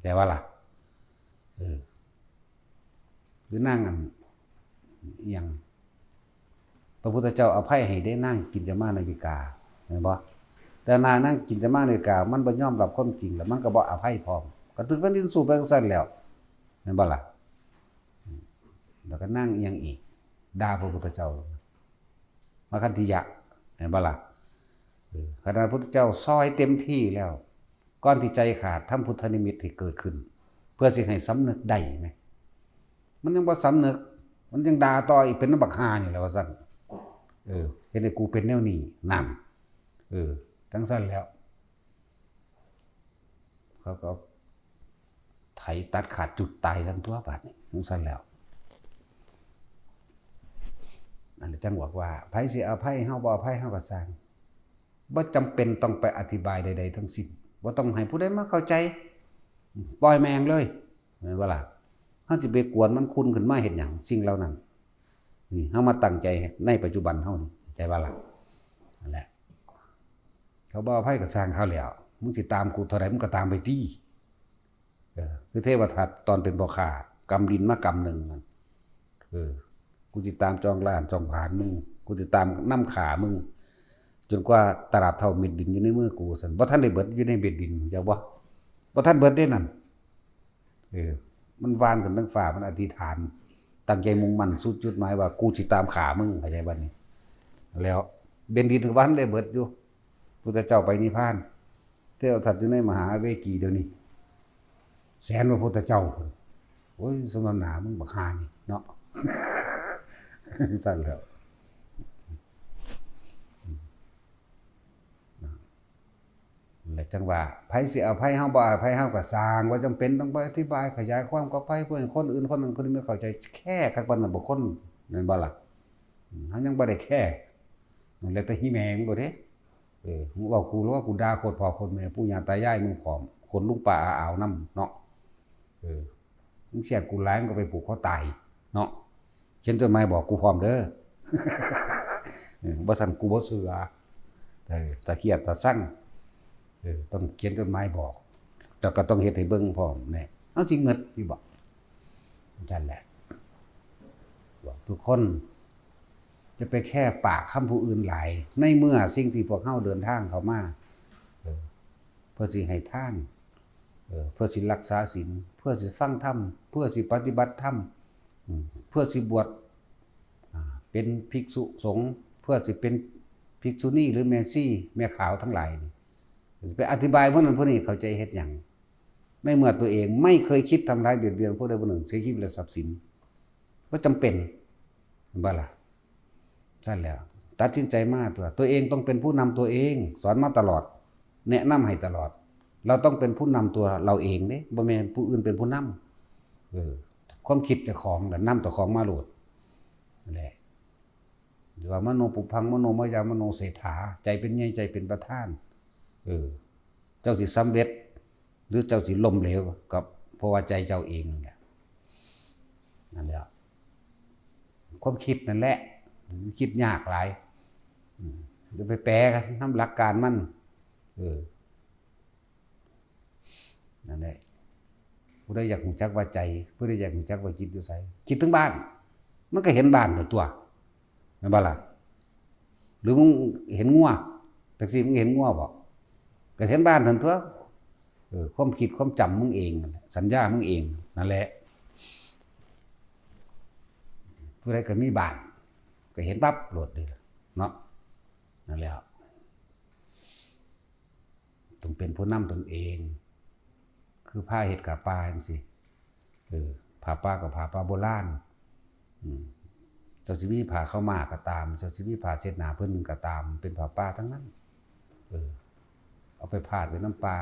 แต่ว่าล่ะ เออ หรือนางอัน อหย่าง พระพุทธเจ้าอภัยให้เด้นางกินจมานาวิกา แม่นบ่ แต่นาง นางกินจมานาวิกา มันบ่ยอมรับความจริง แล้วมันก็บ่อภัยพร้อม ก็ถืกแผ่นดินสูบไปจั่งซั้นแล้ว แม่นบ่ล่ะ แล้วก็นางอีหยังอีก ด่าพระพุทธเจ้า มาคันธิยะ แม่นบ่ล่ะ เออ ขนาดพระพุทธเจ้าซอยเต็มที่แล้ว ก่อนที่ใจขาด ทำพุทธนิมิตให้เกิดขึ้น เพื่อสิให้สำนึกได้แหม มันยังบ่สำนึก มันยังด่าต่ออีก เป็นนำบักห่านี่แหละว่าซั่น เออ เฮ็ดให้กูเป็นแนวนี้ นั่น เออ จั่งซั้นแล้ว เขาก็ไถตัดขาดจุดตายซั่นตั๊ว บาดนี้ จั่งซั้นแล้ว นั่นแหละจั่งบอกว่า ไผสิอภัยเฮาบ่อภัยเฮาก็ซ่าง บ่จำเป็นต้องไปอธิบายใดๆ ทั้งสิ้น บ่ต้องให้ผู้ใดมาเข้าใจ ปล่อยแม่งเลย แม่นบ่ล่ะ เฮาสิไปกวนมันคุนขึ้นมาเฮ็ดหยัง สิ่งเหล่านั้น นี่ เฮามาตั้งใจในปัจจุบันเฮานี่ เข้าใจบ่ล่ะ นั่นแหละ เขาบ่อภัยก็ซ่างเขาแล้ว มึงสิตามกูเท่าใด มึงก็ตามไปติ เออ คือเทวทัตตอนเป็นพ่อค้า กำดินมากำหนึ่งนั่น เออ กูสิตามจองล้านจองผลาญมึง กูสิตามนำฆ่ามึง จนกว่าตราบเท่าเม็ดดินอยู่ในมือกู ซั่น บ่ทันได้เบิดอยู่ในเม็ดดิน จักบ่ บ่ทันเบิดเด้นั่น เออ มันหว่านขึ้นเทิงฟ้า มันอธิษฐาน ตั้งใจมุ่งมั่นสู่จุดหมายว่า กูสิตามฆ่ามึง เข้าใจบ่นี่ แล้วเม็ดดินก็บ่ทันได้เบิดอยู่ พุทธเจ้าไปนิพพาน เทวทัตอยู่ในมหาอเวจีเดี๋ยวนี้ แสนพระพุทธเจ้าพุ้น โอ้ย สมน้ำหน้ามึงบักห่านี่เนาะ ซั่นแล้ว และจั่งว่า ไผสิอภัยเฮาบ่อภัยเฮาก็ซ่าง บ่จำเป็นต้องไปอธิบายขยายความกับไผ เพื่อให้คนอื่นคนนั้นคนนี้ไม่เข้าใจ แค่คักปานนั้นบ่คน แม่นบ่ล่ะ อืม เฮายังบ่ได้แค่ แล้วแต่ฮีแม่งโลดเด้ เออ มึงเว้ากูหรือว่ากูด่าโคตรพ่อโคตรแม่ปู่ย่าตายายมึงพร้อม คนลุงป้าอาอาวนำเนาะ เออ มึงเสียดกูหลายมึงก็ไปผูกคอตายเนาะ เขียนจดหมายบอกกูพร้อมเด้อ เออ บ่ซั้นกูบ่เชื่อ เออ ถ้าเคียดถ้าซัง เออ ต้องเขียนจดหมายบอก แต่ก็ต้องเฮ็ดให้เบิ่งพร้อมแหน่ เอาสิเงิดอยู่บ่ จั่งซั้นแหละ บอกทุกคน จะไปแค่ปากคำผู้อื่นหลาย ในเมื่อสิ่งที่พวกเฮาเดินทางเข้ามา เออ เพื่อสิให้ทาน เออ เพื่อสิรักษาศีล เพื่อสิฟังธรรม เพื่อสิปฏิบัติธรรม อืม เพื่อสิบวช อ่า เป็นภิกษุสงฆ์ เพื่อสิเป็นภิกษุณีหรือแม่ชี แม่ขาวทั้งหลายนี่ ไปอธิบายพวกนั้นพวกนี้เข้าใจเฮ็ดหยัง ในเมื่อตัวเองไม่เคยคิดทำร้ายเบียดเบียนผู้ใดผู้หนึ่ง เสียชีวิตและทรัพย์สิน บ่จำเป็น แม่นบ่ล่ะ ซั่นแล้ว ตัดสินใจมาตั๊ว ตัวเองต้องเป็นผู้นำตัวเอง สอนมาตลอด แนะนำให้ตลอด เราต้องเป็นผู้นำตัวเราเองเด้ บ่แม่นผู้อื่นเป็นผู้นำ เออ ความคิดเจ้าของน่ะนำเจ้าของมาโลด นั่นแหละ หรือว่ามโนปุพพัง มโนมยา มโนเศรษฐา ใจเป็นใหญ่ ใจเป็นประธาน เออ เจ้าสิสำเร็จ หรือเจ้าสิล้มเหลว ก็เพราะว่าใจเจ้าเองนั่นแหละ นั่นแหละ ความคิดนั่นแหละ คิดยากหลาย อืม อย่าไปแปลนำหลักการมัน เออ นั่นแหละ ผู้ใดอยากรู้จักว่าใจ ผู้ใดอยากรู้จักว่าจิตอยู่ไส คิดถึงบ้าน มันก็เห็นบ้านโลดตั๊ว แม่นบ่ล่ะ หรือมึงเห็นงัว จั่งซี้มึงเห็นงัวบ่ ก็เห็นบ้านซั่นตั๊ว เออ ความคิดความจำมึงเองนั่นแหละ สัญญามึงเองนั่นแหละ ผู้ใดก็มีบ้าน ก็เห็นปั๊บโลดเด้อเนาะ นั่นแหละ ต้องเป็นผู้นำตนเอง คือผ้าเฮ็ดกาป้าจั่งซี้ เออ ผ้าป้าก็ผ้าป้าโบราณ อืม เจ้าสิมีผ้าขาวม้าก็ตาม เจ้าสิมีผ้าเช็ดหน้าผืนหนึ่งก็ตาม เป็นผ้าป้าทั้งนั้น เออ เอาไปพาดไว้นำป่า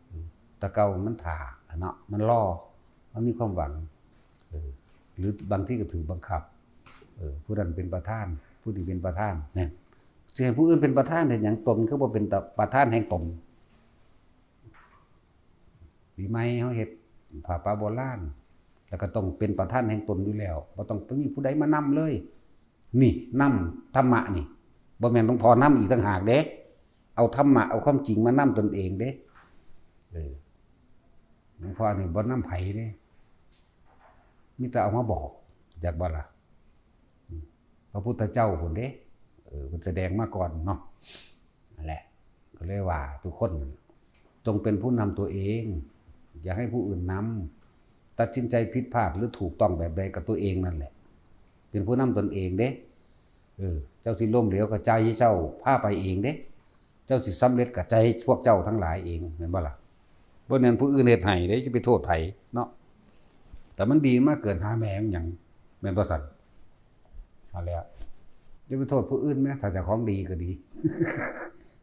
อืม แต่เก่ามันถ่าอะเนาะ มันรอ มันมีความหวัง เออ หรือบางทีก็ถืกบังคับ เออ ผู้นั้นเป็นประธาน ผู้ที่เป็นประธานนั่นสิให้ผู้อื่นเป็นประธานเฮ็ดหยัง ตนคือบ่เป็นประธานแห่งตน ปีใหม่เฮาเฮ็ดผ้าป่าโบราณ แล้วก็ต้องเป็นประธานแห่งตนอยู่แล้ว บ่ต้องไปมีผู้ใดมานำเลย นี่นำธรรมะนี่ บ่แม่นหลวงพ่อนำอีกต่างหากเด้ เอาธรรมะ เอาความจริงมานำตนเองเด้ เออ หลวงพ่อนี่บ่นำไผเด้ มีแต่เอามาบอก จักบ่ล่ะ พระพุทธเจ้าพุ้นเด้ เออ เพิ่นแสดงมาก่อนเนาะ นั่นแหละ ก็เลยว่าทุกคนจงเป็นผู้นำตัวเอง อย่าให้ผู้อื่นนำ ตัดสินใจผิดพลาดหรือถูกต้องแบบใดกับตัวเองนั่นแหละ เป็นผู้นำตนเองเด้ เออ เจ้าสิล้มเหลวก็ใจเจ้าพาไปเองเด้ เจ้าสิสำเร็จก็ใจพวกเจ้าทั้งหลายเอง แม่นบ่ล่ะ บ่แม่นผู้อื่นเฮ็ดให้เด้ จะไปโทษไผเนาะ แต่มันดีมาเกิดหาแม่งหยัง แม่นบ่ซั่น เอาแล้ว อย่าไปโทษผู้อื่นแม้ ถ้าเจ้าของดีก็ดี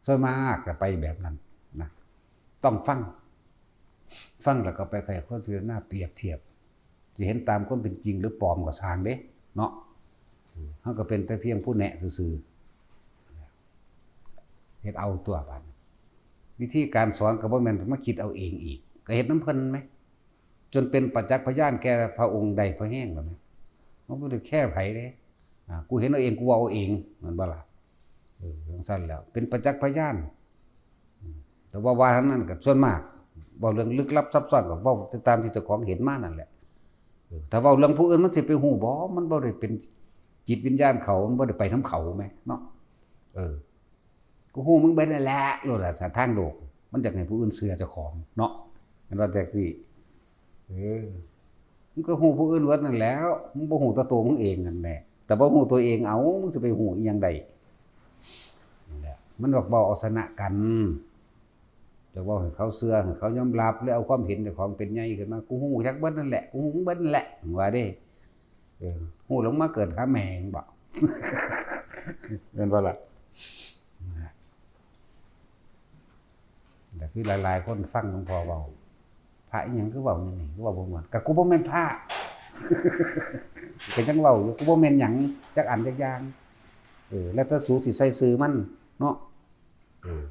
ส่วนมากก็ไปแบบนั้นนะ ต้องฟัง ฟังแล้วก็ไปไขค้นพิจารณาเปรียบเทียบ สิเห็นตามความเป็นจริงหรือปลอมก็ซ่างเด้ เนาะ เฮาก็เป็นแต่เพียงผู้แนะซื่อๆ เฮ็ดเอาตัวบัด วิธีการสอนก็บ่แม่นมาคิดเอาเองอีก ก็เฮ็ดนำเพิ่นแหม จนเป็นประจักษ์พยานแก่พระองค์ได้พอแฮงแล้วแหม มันบ่ได้แค่ไผเด้ อ่า กูเห็นเอาเอง กูเว้าเอาเอง แม่นบ่ล่ะ เออ จั่งซั้นแล้ว เป็นประจักษ์พยาน อืม แต่ว่าว่าทั้งนั้นก็ส่วนมาก เว้าเรื่องลึกลับซับซ้อนก็เว้าตามที่เจ้าของเห็นมานั่นแหละ เออ ถ้าเว้าเรื่องผู้อื่นมันสิไปฮู้บ่ มันบ่ได้เป็นจิตวิญญาณเขา มันบ่ได้ไปนำเขาแหมเนาะ เออ กูฮู้มึงเบิดนั่นแหละ โลดล่ะ ถ้าทางโลก มันอยากให้ผู้อื่นเชื่อเจ้าของเนาะ แม่นว่าจั่งซี้ เออ มึงก็ฮู้ผู้อื่นเบิดนั่นแหล้ว มึงบ่ฮู้แต่ตัวมึงเองนั่นแหละ แต่บ่ฮู้ตัวเอง เอ้า มึงสิไปฮู้อีหยังได้ นั่นแหละ มันบอกเว้าเอาชนะกัน จะเว้าให้เขาเชื่อ ให้เขายอมรับ หรือเอาความเห็นเจ้าของเป็นใหญ่ขึ้นมา กูฮู้จักเบิดนั่นแหละ กูฮู้มึงเบิดนั่นแหละ มึงว่าเด้ เออ ฮู้แล้วมาเกิดหาแม่งบ่ แม่นบ่ล่ะ แต่คือหลายๆคนฟังหลวงพ่อเว้า พระอีหยังคือเว้าอย่างนี้ คือเว้าบ่ม่วน ก็กูบ่แม่นพระ ก็ยังเว้าอยู่ กูบ่แม่นหยังจักอันจักอย่าง เออ แล้วแต่สูสิใส่ชื่อมันเนาะ เออ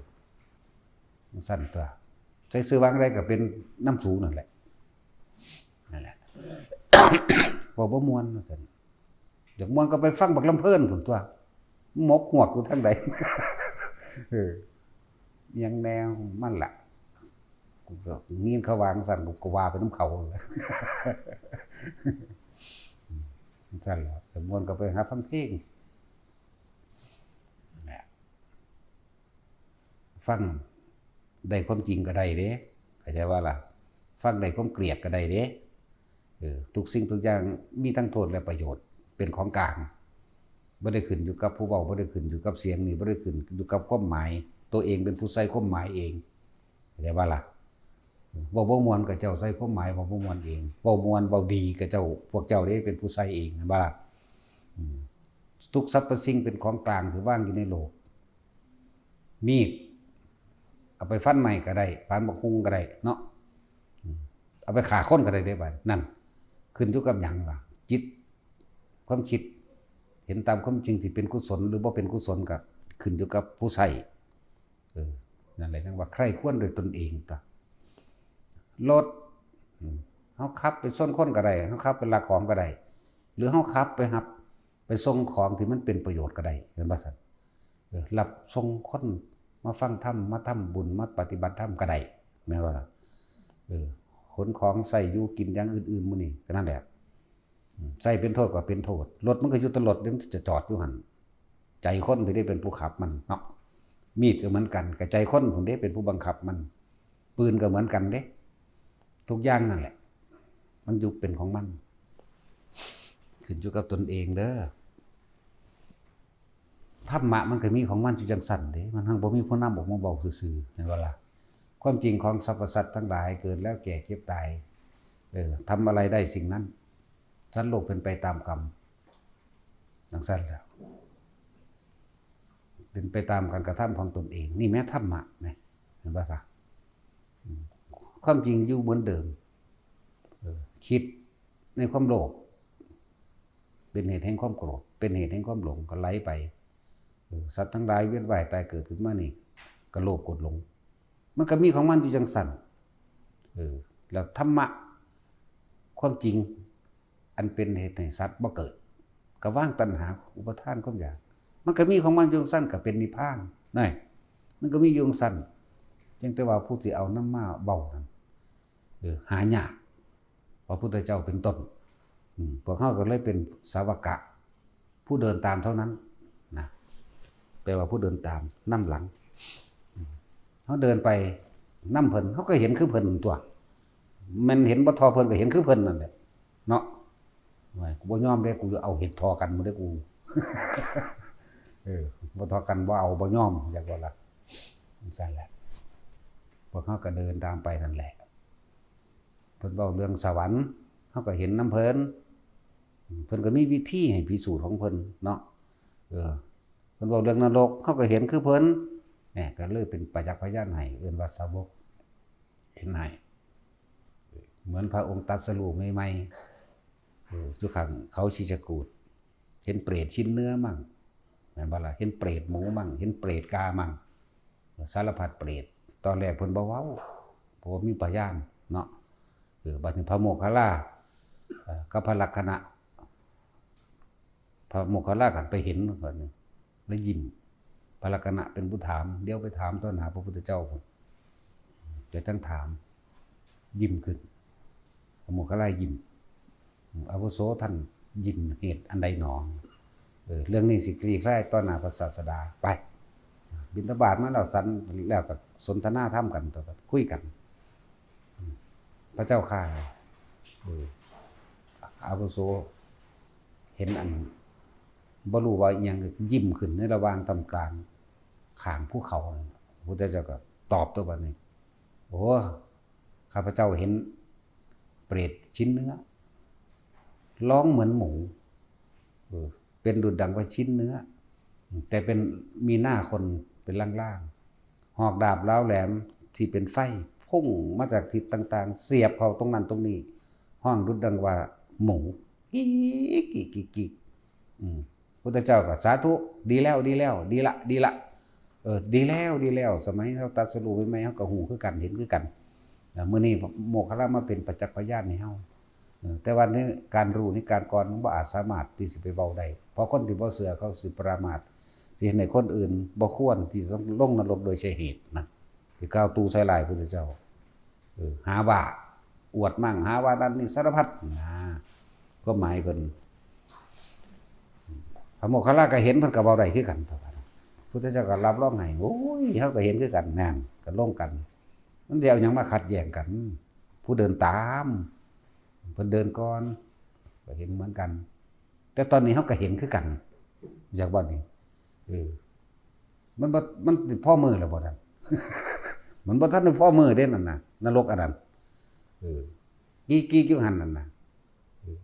จั่งซั้นตัว ใส่ชื่อว่าจั่งใดก็เป็นนำสูนั่นแหละ นั่นแหละ เว้าบ่ม่วนว่าซั่น อยากม่วนก็ไปฟังบักลำเพิ่นพุ้นตัว หมกฮวกอยู่ทางใด เออ ยังแนวมันล่ะ กูก็ยินเขาว่าจั่งซั้น กูก็ว่าไปนำเขา ซั่นแหละ อยากม่วนก็ไปหาฟังเพลง นั่นแหละ ฟังได้ความจริงก็ได้เด้ เข้าใจว่าล่ะ ฟังได้ความเกลียดก็ได้เด้ เออ ทุกสิ่งทุกอย่างมีทั้งโทษและประโยชน์ เป็นของกลาง บ่ได้ขึ้นอยู่กับผู้เว้า บ่ได้ขึ้นอยู่กับเสียงนี่ บ่ได้ขึ้นอยู่กับความหมาย ตัวเองเป็นผู้ใส่ความหมายเอง เข้าใจว่าล่ะ เว้าบ่ม่วนก็เจ้าใส่ความหมาย เว้าบ่ม่วนเอง เว้าม่วน เว้าดีก็เจ้า พวกเจ้าเด้เป็นผู้ใส่เอง แม่นบ่ล่ะ อืม ทุกสรรพสิ่งเป็นของกลางที่วางอยู่ในโลก มีด เอาไปฟันไม้ก็ได้ ฟันบักฮุ่งก็ได้เนาะ อืม เอาไปฆ่าคนก็ได้เด้บัด นั่น ขึ้นอยู่กับหยังล่ะ จิต ความคิด เห็นตามความจริงที่เป็นกุศลหรือบ่เป็นกุศลก็ขึ้นอยู่กับผู้ใช้ เออ นั่นแหละ จั่งว่าใคร่ครวญด้วยตนเองตั๊ว รถ อืม เฮาขับไปชนคนก็ได้ เฮาขับไปลักของก็ได้ หรือเฮาขับไปรับ ไปส่งของที่มันเป็นประโยชน์ก็ได้ แม่นบ่ซั่น เออ รับส่งคนมาฟังธรรม มาทำบุญ มาปฏิบัติธรรมก็ได้ แม่นบ่ล่ะ เออ ขนของใช้อยู่กินอย่างอื่นๆ มื้อนี้ก็นั่นแหละ อืม ใช้เป็นโทษก็เป็นโทษ รถมันก็อยู่แต่รถเด้ มันจะจอดอยู่หั่น ใจคนผู้ใดเป็นผู้ขับมันเนาะ มีดก็เหมือนกัน ก็ใจคนผู้ใดเป็นผู้บังคับมัน ปืนก็เหมือนกันเด้ ทุกอย่างนั่นแหละ มันอยู่เป็นของมัน ขึ้นอยู่กับตนเองเด้อ ธรรมะมันก็มีของมันอยู่จั่งซั้นเด้ มันหั้งบ่มีผู้นำออกมาเว้าซื่อๆ แม่นบ่ล่ะ ความจริงของสรรพสัตว์ทั้งหลายเกิดแล้วแก่เจ็บตาย เออ ทำอะไรได้สิ่งนั้น สัตว์โลกเป็นไปตามกรรม จั่งซั้นแหละ เป็นไปตามการกระทำของตนเอง นี่แม่นธรรมะนะ เห็นบ่ล่ะ อืม ความจริงอยู่เหมือนเดิม เออ คิดในความโลภ เป็นเหตุแห่งความโกรธ เป็นเหตุแห่งความหลง ก็ไหลไป เออ สัตว์ทั้งหลายเวียนว่ายตายเกิดขึ้นมานี่ ก็โลภโกรธหลง มันก็มีของมันอยู่จังซั่น เออ แล้วธรรมะ ความจริง อันเป็นเหตุให้สัตว์บ่เกิด ก็วางตัณหาอุปาทานความอยาก มันก็มีของมันอยู่จังซั่น ก็เป็นนิพพานนั่น มันก็มีอยู่จังซั่น เพียงแต่ว่าผู้สิเอานำมาเว้านั้น เออ หายาก พระพุทธเจ้าเป็นต้น อืม พวกเฮาก็เลยเป็นสาวกะ ผู้เดินตามเท่านั้นนะ แปลว่าผู้เดินตามนำหลัง อืม เฮาเดินไปนำเพิ่น เฮาก็เห็นคือเพิ่นตั๊ว แม่นเห็นบ่ท่อเพิ่นก็เห็นคือเพิ่นนั่นแหละ เนาะ โอ้ย กูบ่ยอมเด้ กูเอาเห็นท่อกันหมดเด้อกู เออ บ่ท่อกันบ่เอา บ่ยอม อยากว่าล่ะ จังซั่นแหละ พวกเฮาก็เดินตามไปนั่นแหละ เพิ่นเว้าเรื่องสวรรค์ เฮาก็เห็นนำเพิ่น เพิ่นก็มีวิธีให้พิสูจน์ของเพิ่นเนาะ เออ เพิ่นเว้าเรื่องนรก เฮาก็เห็นคือเพิ่น เนี่ย ก็เลยเป็นประจักษ์พยานให้ เอิ้นว่าสาวก เห็นให้ เหมือนพระองค์ตรัสรู้ใหม่ๆ เออ อยู่ข้างเขาคิจกูฏ เห็นเปรตชิ้นเนื้อมั่ง แม่นบ่ล่ะ เห็นเปรตหมูมั่ง เห็นเปรตกามั่ง สารพัดเปรต ตอนแรกเพิ่นบ่เว้า เพราะว่ามีพยานเนาะ เออ บัดนี้พระโมคคัลลา เอ่อ กับพระลักขณะ พระโมคคัลลาก็ไปเห็นบัดนี้ แล้วยิ้ม พระลักขณะเป็นผู้ถาม เดี๋ยวไปถามต่อหน้าพระพุทธเจ้าพุ้น จะจั่งถาม ยิ้มขึ้น พระโมคคัลลายิ้ม อาวุโส ท่านยิ้มเหตุอันใดหนอ เออ เรื่องนี้สิคลี่คลายต่อหน้าพระศาสดา ไป บิณฑบาตมาแล้ว ฉันแล้วก็สนทนาธรรมกันต่อไป คุยกัน พระเจ้าข้า เออ อาวุโส เห็นอัน บ่รู้ว่าอิหยัง ยิ้มขึ้นในระหว่างท่ามกลางข้างภูเขา พระพุทธเจ้าก็ตอบตัวบัดนี้ โอ้ ข้าพเจ้าเห็นเปรตชิ้นเนื้อ ร้องเหมือนหมู เออ เป็นดุจดังว่าชิ้นเนื้อ แต่เป็น มีหน้าคนเป็นร่างๆ หอกดาบร้าวแหลมที่เป็นไฟพุ่งมาจากทิศต่างๆ เสียบเข้าตรงนั้นตรงนี้ ฮ้องดุจดังว่าหมู อีก อีก อีก อีก อืม พุทธเจ้าก็สาธุ ดีแล้ว ดีแล้ว ดีละ ดีละ เออ ดีแล้ว ดีแล้ว สมัยเราตรัสรู้ใหม่ๆ เราก็ฮู้คือกัน เห็นคือกัน อ่า มื้อนี้โมคคัลลามาเป็นประจักษ์พยานให้เฮา เออ แต่ว่าในการรู้ในการก่อนมันบ่อาจสามารถที่สิไปเว้าได้ เพราะคนที่บ่เชื่อเขาสิประมาท สิเฮ็ดให้คนอื่นบ่ควรที่จะต้องลงนรกโดยใช่เหตุนะ ที่กล่าวตู่ใส่ร้ายพุทธเจ้า เออ หาว่าอวดมั่ง หาว่านั่นนี่สารพัดนะ ก็หมายเพิ่น พระโมคคัลลาก็เห็น เพิ่นก็เว้าได้คือกัน พุทธเจ้าก็รับรองให้ โอ้ย เฮาก็เห็นคือกัน นั่น ก็ลงกัน มันสิเอาหยังมาขัดแย้งกัน ผู้เดินตาม เพิ่นเดินก่อน ก็เห็นเหมือนกัน แต่ตอนนี้เฮาก็เห็นคือกัน อยากบ่นี่ เออ มันบ่ มันสิพอมื้อแล้วบ่นั่น มันบ่ทันได้พอมื้อเด้นั่นน่ะ นรกอันนั้น เออ กี้ๆ อยู่หั่นนั่นน่ะ เออ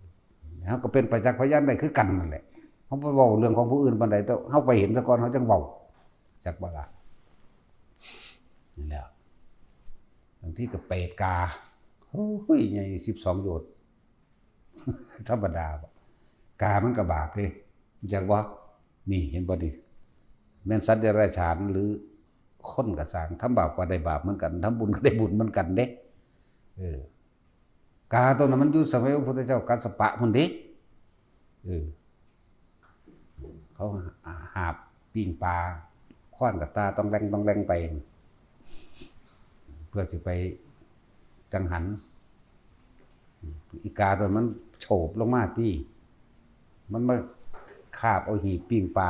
เฮาก็เป็นประจักษ์พยานได้คือกันนั่นแหละ เฮาบ่เว้าเรื่องของผู้อื่นปานใด แต่เฮาไปเห็นซะก่อน เฮาจั่งเว้า จักบ่ล่ะ นั่นแหละ บางทีก็เปรตกา โอ้ย ใหญ่สิบสองโยชน์ ธรรมดาบ่ กามันก็บาปเด้ จักบ่ นี่เห็นบ่นี่ แม่นสัตว์เดรัจฉานหรือคนก็ซ่าง ทำบาปก็ได้บาปเหมือนกัน ทำบุญก็ได้บุญเหมือนกันเด้ เออ กาตัวนั้นมันอยู่สมัยพระพุทธเจ้ากัสสปะพุ้นเด้ เออ เขาหาบปิ้งปลา ค้อนกับตาต้องแรงต้องแรงไป เพื่อสิไปจังหัน อีกาตัวมันโฉบลงมาตี้ มันมาคาบเอาหีบปิ้งปลา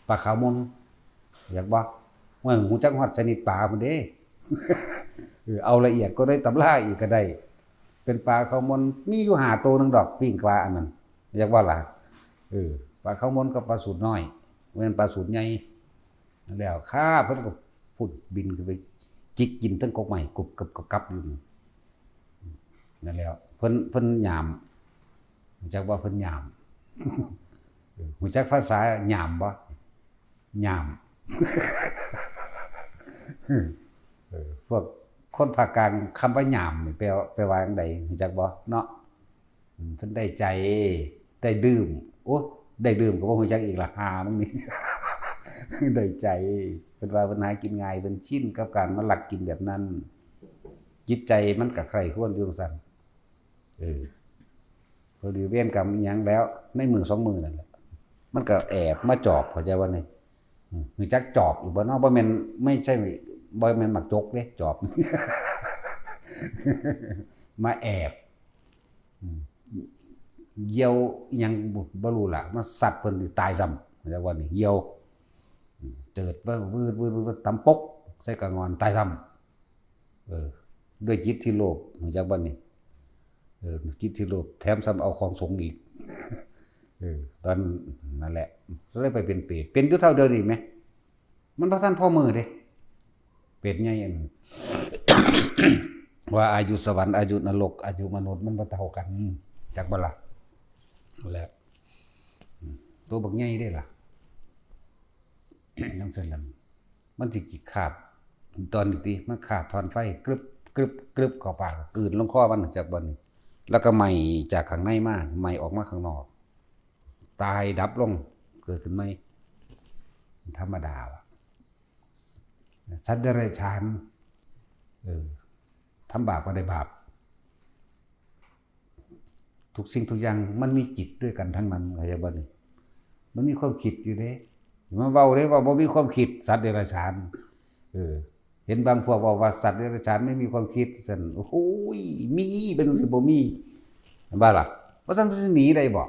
ปลาขาวมน อยากบ่ ว่าฮู้จักฮอดชนิดปลาพุ้นเด้ เออ เอาละเอียดก็ได้ตำราอีกก็ได้ เป็นปลาขาวมน มีอยู่ห้าตัวหนึ่งดอกปิ้งปลาอันนั้น อยากว่าล่ะ เออ ปลาขาวมนกับปลาสูตรน้อย แม่นปลาสูตรใหญ่ แล้วข้าเพิ่นก็พุ้นบินขึ้นไปจิกกินทั้งกกไม้กรุบกรับกรับอยู่ นั่นแหละ เพิ่น เพิ่นหยาม รู้จักว่าเพิ่นหยาม รู้จักภาษาหยามบ่ หยาม เออ พวกคนภาคกลางคำว่าหยามนี่แปลว่า แปลว่าจั่งใด รู้จักบ่เนาะ อืม เพิ่นได้ใจ ได้ดื่ม โอ้ ได้ดื่มก็บ่ฮู้จักอีกละ หามึงนี่ ได้ใจ เพิ่นว่าเพิ่นหากินง่าย เพิ่นชินกับการมาลักกินแบบนั้น จิตใจมันก็ใคร่ครวญอยู่จั่งซั้น เออ พอดีเวรกรรมอิหยังแล้ว ในมื้อสองมื้อนั่นแหละ มันก็แอบมาจอบ เข้าใจบ่นี่ อืม รู้จักจอบอยู่บ่เนาะ บ่แม่น ไม่ใช่ บ่แม่นหมากจกเด้ จอบ มาแอบ อืม เหยี่ยวอิหยังบ่ บ่รู้ล่ะ มาซัดเพิ่นนี่ตายซ้ำ เข้าใจบ่นี่ เหยี่ยว อืม เจิดวืด วืด วืด วืด ตำปก ใส่กะงอน ตายซ้ำ เออ ด้วยจิตที่โลภ รู้จักบ่นี่ เออ จิตที่โลภ แถมซ้ำเอาของสงฆ์อีก เออ ตอนนั้นแหละ ก็เลยไปเป็นเปรต เป็นอยู่เท่าเดียวนี่แหม มันบ่ทันพอมื้อเด้ เปรตใหญ่อัน ว่าอายุสวรรค์ อายุนรก อายุมนุษย์ มันบ่เท่ากัน จักบ่ล่ะ แล้ว อืม ตัวบักใหญ่เด้ล่ะ จั่งซั้นล่ะ มันสิขี้คาบ ตอนนี้ติ มันคาบถ่านไฟ กรึบ กรึบ กรึบ เข้าปาก กลืนลงคอมัน จักบ่นี่ แล้วก็ไหม้จากข้างในมา ไหม้ออกมาข้างนอก ตายดับลง เกิดขึ้นใหม่ ธรรมดาล่ะ สัตว์เดรัจฉาน เออ ทำบาปก็ได้บาป ทุกสิ่งทุกอย่างมันมีจิตด้วยกันทั้งนั้น เข้าใจบ่นี่ มันมีความคิดอยู่เด้ มาเว้าเด้ว่าบ่มีความคิด สัตว์เดรัจฉาน เออ เห็นบางพวกเว้าว่าสัตว์เดรัจฉานไม่มีความคิด ซั่น โอ้โหย มี เป็นจั่งซี้บ่มี เห็นบ่ล่ะ ว่าซั่นสิหนีได้บ่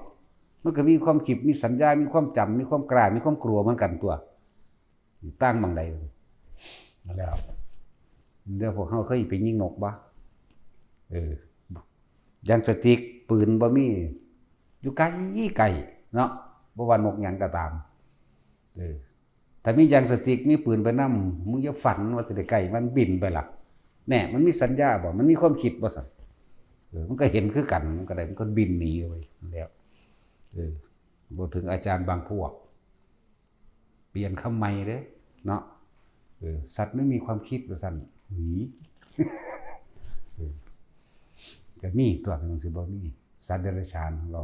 มันก็มีความคิด มีสัญญา มีความจำ มีความกล้า มีความกลัวเหมือนกันตั๊ว อยู่ต่างหม่องใด แล้ว เดี๋ยวพวกเฮาเคยไปยิงนกบ่ เออ ยางสติ๊ก ปืนบ่มี อยู่ไกลๆ เนาะ บ่ว่านกหยังก็ตาม เออ ถ้ามียางสติ๊ก มีปืนไปนำ มึงอย่าฝันว่าสิได้ใกล้มัน บินไปล่ะ แน่ มันมีสัญญาบ่ มันมีความคิดบ่ซั่น เออ มันก็เห็นคือกัน มันก็ได้ มันก็บินหนีไปแล้ว เออ บ่ถึงอาจารย์บางพวก เปลี่ยนคำใหม่เด้ เนาะ เออ สัตว์ไม่มีความคิดว่าซั่น หวี เออ ก็มีตั๊ว มันสิบ่มี สัตว์เดรัจฉานของเรา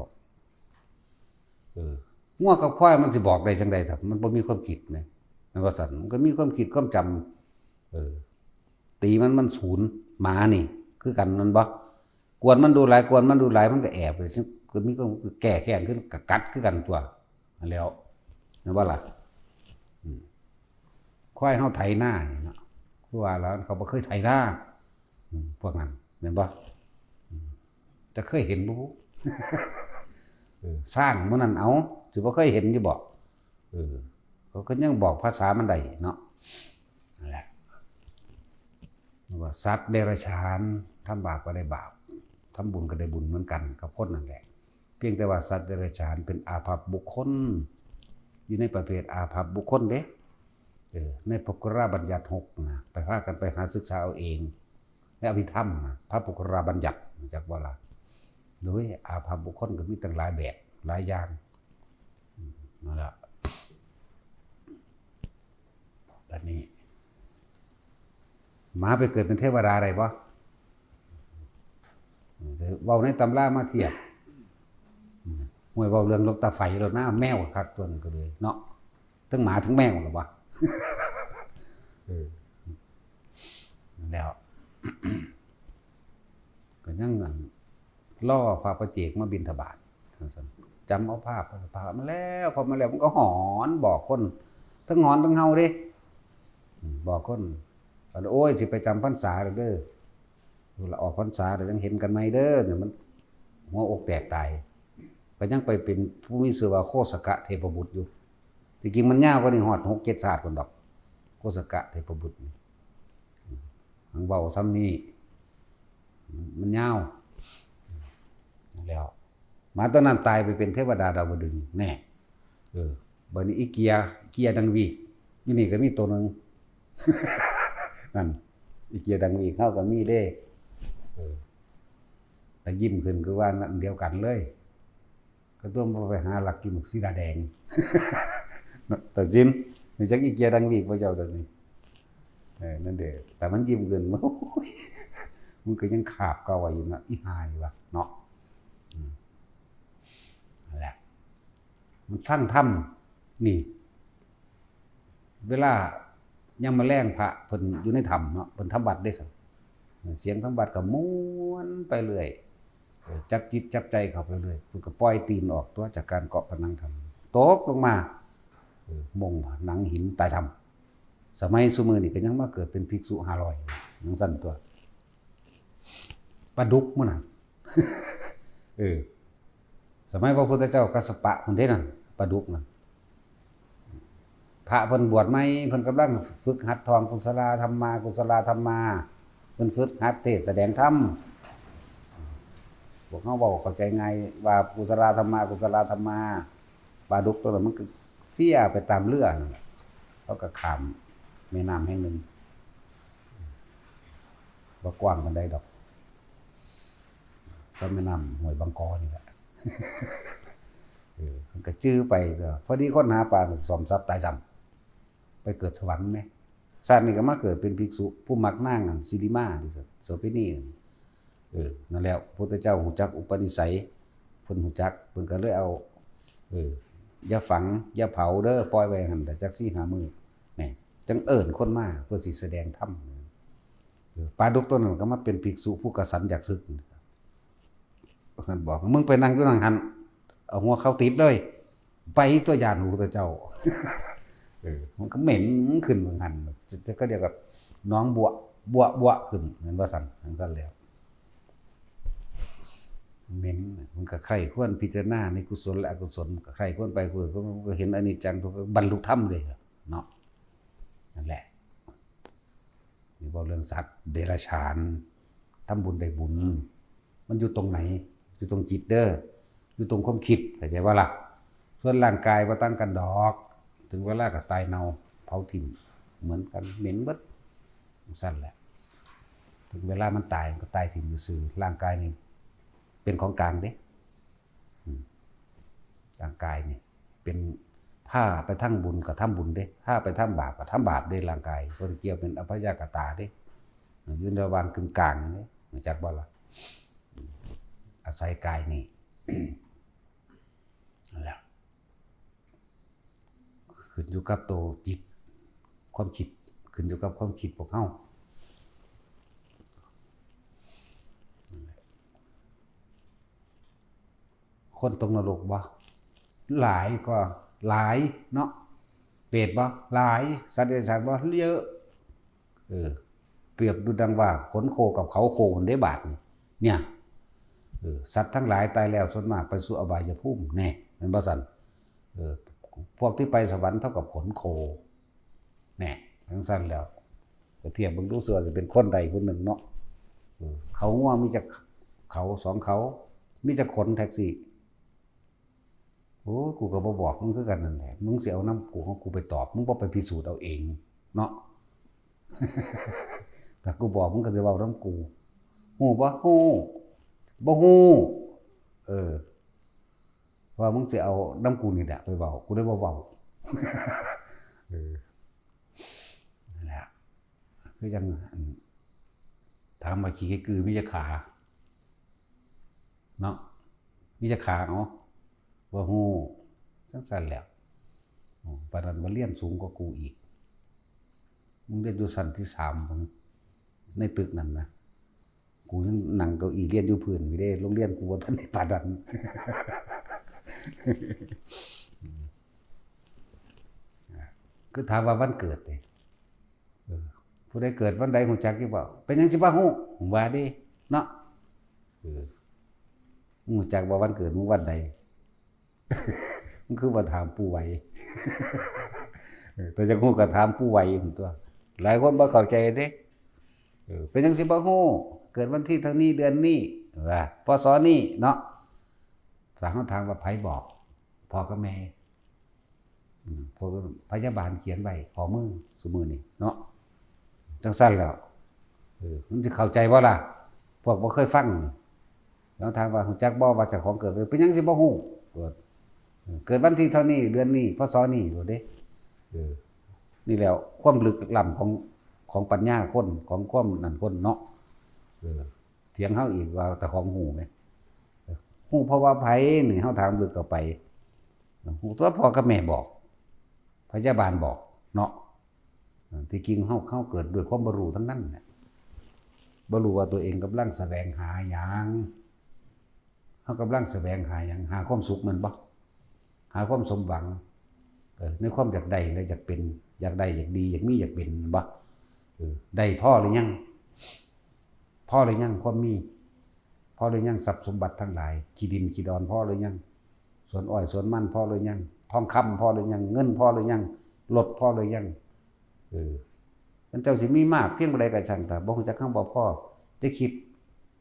เออ งัวกับควายมันสิบอกได้จั่งใด ถ้ามันบ่มีความคิดแหม แม่นบ่ซั่น มันก็มีความคิดความจำ เออ ตีมัน มันสูน หมานี่ คือกันแม่นบ่ กวนมันดูหลาย กวนมันดูหลาย มันก็แอบไป ก็มีก็แก้แค้นขึ้น ก็กัดคือกันตั๊ว นั่นแหล้ว แม่นบ่ล่ะ อืม ควายเฮาไถนานี่เนาะ คือว่าแล้วเขาบ่เคยไถนา อืม พวกนั้น แม่นบ่ อืม จะเคยเห็นบ่บุ เออ ช้างหมู่นั้น เอ้า สิบ่เคยเห็นอยู่บ่ เออ เขาก็ยังบอกภาษามันได้เนาะ นั่นแหละ ว่าสัตว์เดรัจฉาน ทำบาปก็ได้บาป ทำบุญก็ได้บุญเหมือนกันกับคนนั่นแหละ เพียงแต่ว่าสัตว์เดรัจฉานเป็นอาภัพบุคคล อยู่ในประเภทอาภัพบุคคลเด้ เออ ในปุคคลบัญญัติหกนะ ไปพากันไปหาศึกษาเอาเอง ในอภิธรรมนะ พระปุคคลบัญญัติ รู้จักบ่ล่ะ โดยอาภัพบุคคลก็มีตั้งหลายแบบ หลายอย่าง อืม นั่นล่ะ บัดนี้ หมาไปเกิดเป็นเทวดาได้บ่ เว้าในตำรามาเทียบ อืม ห้วย เว้าเรื่องหลวงตาไฟแล้วนะ แมวคักตั๊วนั้นก็เลยเนาะ ทั้งหมาทั้งแมวล่ะวะ เออ แล้ว ก็ยังอัน รอพระปัจเจกมาบิณฑบาต จำเอาภาพ พระมาแล้ว พระมาแล้ว มันก็หอนบอกคน ทั้งหอนทั้งเฮาเด้ อืม บอกคน โอ้ย สิไปจำพรรษาแล้วเด้อ ละออกพรรษาแล้วยังเห็นกันใหม่เด้อ เนี่ยมันหัวอกแตกตาย ก็ยังไปเป็นผู้มีชื่อว่าโคสกะเทพบุตรอยู่ ที่จริงมันยาวกว่านี้ ฮอดหกเจ็ดชาติพุ้นดอก โคสกะเทพบุตรนี่ หังเว้าซ้ำนี่ มันยาว แล้ว หมาตัวนั้นตายไปเป็นเทวดาดาวดึงส์ แน่ เออ บัดนี้อีเกีย อีเกียดังวีก อยู่นี่ก็มีตัวหนึ่ง นั่น อีเกียดังวีก เฮาก็มีเด้ เออ แต่ยิ้มขึ้นคือว่าอันเดียวกันเลย ก็ต้องไปหาลักกินหมากสีดาแดง แต่ซิม รู้จักอีเกียดังวีกบ่เจ้าเดี๋ยวนี้ เออ นั่นเด้ แต่มันยิ้มขึ้น โอ้ย มันก็ยังคาบเก่าไว้อยู่นะ อีห่านี่วะ เนาะ อืม ฟังธรรมนี่ เวลายามมื้อแลงพระเพิ่นอยู่ในถ้ำเนาะ เพิ่นทำวัตรเด้ซั่น เสียงทำวัตรก็ม่วนไปเรื่อย เออ จับจิตจับใจเข้าไปเรื่อย เพิ่นก็ปล่อยตีนออกตัวจากการเกาะผนังถ้ำ ตกลงมา เออ มงหนังหินตายซ้ำ สมัยซุมื้อนี้ก็ยังมาเกิดเป็นภิกษุห้าร้อย จั่งซั่นตัว ปลาดุกมื้อนั้น เออ สมัยพระพุทธเจ้ากัสสปะพุ้นเด้นั่น ปลาดุกนั่น พระเพิ่นบวชใหม่ เพิ่นกำลังฝึกหัดท่องกุศลาธัมมา กุศลาธัมมา เพิ่นฝึกหัดเทศน์แสดงธรรม พวกเฮาเว้าเข้าใจง่ายว่ากุศลาธัมมา กุศลาธัมมา ปลาดุกตัวนั้นมันก็เฟี้ยไปตามเรือนั่นแหละ เขาก็ข้ามแม่น้ำแห่งหนึ่ง บ่กว้างปานใดดอก ก็แม่น้ำห้วยบางกอนี่แหละ เออ มันก็จื้อไปก็ พอดีคนหาปลาก็สอมทรัพย์ตายซ้ำ ไปเกิดสวรรค์แหม ชาตินี้ก็มาเกิดเป็นภิกษุ ผู้มักนางอันสิริมา ที่สุด โสเภณีนั่น เออ นั่นแหละ พุทธเจ้าฮู้จักอุปนิสัย เพิ่นฮู้จัก เพิ่นก็เลยเอา เออ อย่าฝัง อย่าเผาเด้อ ปล่อยไว้หั่นล่ะจักสี่ห้ามื้อ นี่ จั่งเอิ้นคนมาเพื่อสิแสดงธรรม เออ ปลาดุกตัวนั้นก็มาเป็นภิกษุผู้กระสันอยากสึก ท่านบอก มึงไปนั่งอยู่นั่งหั่น เอาหัวเข่าติดเลย ไปตัวย่านพระพุทธเจ้า เออ มันก็เหม็นขึ้นเหมือนกัน จะ จะก็เดียวกับหนองบัว บัว บัวขึ้น แม่นบ่ซั่น จั่งซั่นแล้ว เหม็น มันก็ใคร่ควรพิจารณาในกุศลและอกุศล มันก็ใคร่ควรไป ควร ก็เห็นอนิจจังทุกข์ บรรลุธรรมเลยเนาะ นั่นแหละ นี่เว้าเรื่องสัตว์เดรัจฉาน ทำบุญได้บุญ มันอยู่ตรงไหน อยู่ตรงจิตเด้อ อยู่ตรงความคิด เข้าใจบ่ล่ะ ส่วนร่างกายบ่ต่างกันดอก ถึงเวลาก็ตายเน่า เผาถิ่ม เหมือนกัน เหม็นเบิด จั่งซั่นแหละ ถึงเวลามันตาย มันก็ตายถิ่มซื่อๆ ร่างกายนี่เป็นของกลางเด้ อืม ร่างกายนี่ เป็น พาไปทางบุญก็ทำบุญเด้ พาไปทางบาปก็ทำบาปเด้ ร่างกาย บ่ได้เกี่ยวเป็นอัพยากตาเด้ อยู่ในระหว่างกึ่งกลางเด้ รู้จักบ่ล่ะ อาศัยกายนี่ นั่นแหละ ขึ้นอยู่กับตัวจิต ความคิด ขึ้นอยู่กับความคิดพวกเฮา คนตกนรกบ่ หลายก็หลายเนาะ เปรตบ่ หลาย สัตว์เดรัจฉานบ่ เยอะ เออ เปรียบดูดังว่าขนโคกับเขาโคมันได้บาดนี่ เนี่ย เออ สัตว์ทั้งหลายตายแล้วส่วนมากไปสู่อบายภูมิ แน่ แม่นบ่ซั่น เออ พวกที่ไปสวรรค์เท่ากับขนโค แน่ จั่งซั่นแล้ว ก็เทียบเบิ่งดู เชื่อว่าสิเป็นคนใดคนหนึ่งเนาะ เออ เขางัวมีจักเขา สองเขา มีจักขนแท็กซี่ โอ้ กูก็บ่บอกมึงคือกันนั่นแหละ มึงสิเอานำกูของกูไปตอบ มึงบ่ไปพิสูจน์เอาเองเนาะ ถ้ากูบอกมึงก็สิเว้านำกู ฮู้บ่ ฮู้ บ่ฮู้ เออ ว่ามึงสิเอานำกูนี่แหละไปเว้า กูเลยบ่เว้า เออ นั่นแหละ คือจั่ง อัน ถามว่าขี้ไก่กือมีจักขา เนาะ มีจักขา เอ้า บ่ฮู้ จั่งซั่นแหล้ว อ๋อ ปานนั้นมาเรียนสูงกว่ากูอีก มึงเรียนอยู่ชั้นที่สามพุ้น ในตึกนั่นนะ กูยังนั่งเก้าอี้เรียนอยู่พื้นอยู่เด้ โรงเรียนกูบ่ทันได้ปานนั้น คือถามว่าวันเกิดนี่ เออ ผู้ใดเกิดวันใดฮู้จักอยู่บ่ เป็นหยังสิบ่ฮู้ ว่าเด้ เนาะ เออ ฮู้จักบ่วันเกิดมึงวันใด มึงคือบ่ถามปู่ไหว เออ แต่อยากฮู้ก็ถามปู่ไหวหั่นตั๊ว หลายคนบ่เข้าใจเด้ เออ เป็นหยังสิบ่ฮู้ เกิดวันที่เท่านี้เดือนนี้ ว่า พ.ศ. นี้เนาะ ถ้าเฮาถามว่าไผบอก พ่อกับแม่ อืม พวกพยาบาลเขียนไว้ข้อมือซุมื้อนี้เนาะ จั่งซั่นแหล้ว เออ มันสิเข้าใจบ่ล่ะ พวกบ่เคยฟังนี่ แล้วถามว่าฮู้จักบ่ว่าเจ้าของเกิด เป็นหยังสิบ่ฮู้ เกิด เออ เกิดวันที่เท่านี้ เดือนนี้ พ.ศ. นี้โลดเด้ เออ นี่แหล้วความลึกล้ำของ ของปัญญาคน ของความนั่นคนเนาะ เออ เถียงเฮาอีกว่าเจ้าของฮู้แหม ฮู้เพราะว่าไผนี่ เฮาถามลึกเข้าไป ฮู้ตัวพ่อกับแม่บอก พยาบาลบอกเนาะ ที่จริงเฮา เฮาเกิดด้วยความบ่ฮู้ทั้งนั้นแหละ บ่ฮู้ว่าตัวเองกำลังแสวงหาหยัง เฮากำลังแสวงหาหยัง หาความสุขแม่นบ่ หาความสมหวัง เออ ในความอยากได้และอยากเป็น อยากได้ อยากดี อยากมี อยากเป็นแม่นบ่ เออ ได้พอหรือยัง พอหรือยังความมี พอหรือยังทรัพย์สมบัติทั้งหลาย ขี้ดินขี้ดอนพอหรือยัง สวนอ้อยสวนมันพอหรือยัง ทองคำพอหรือยัง เงินพอหรือยัง รถพอหรือยัง เออ มันเจ้าสิมีมากเพียงใดก็ช่าง ถ้าบ่ฮู้จักคำว่าพอ จะคิด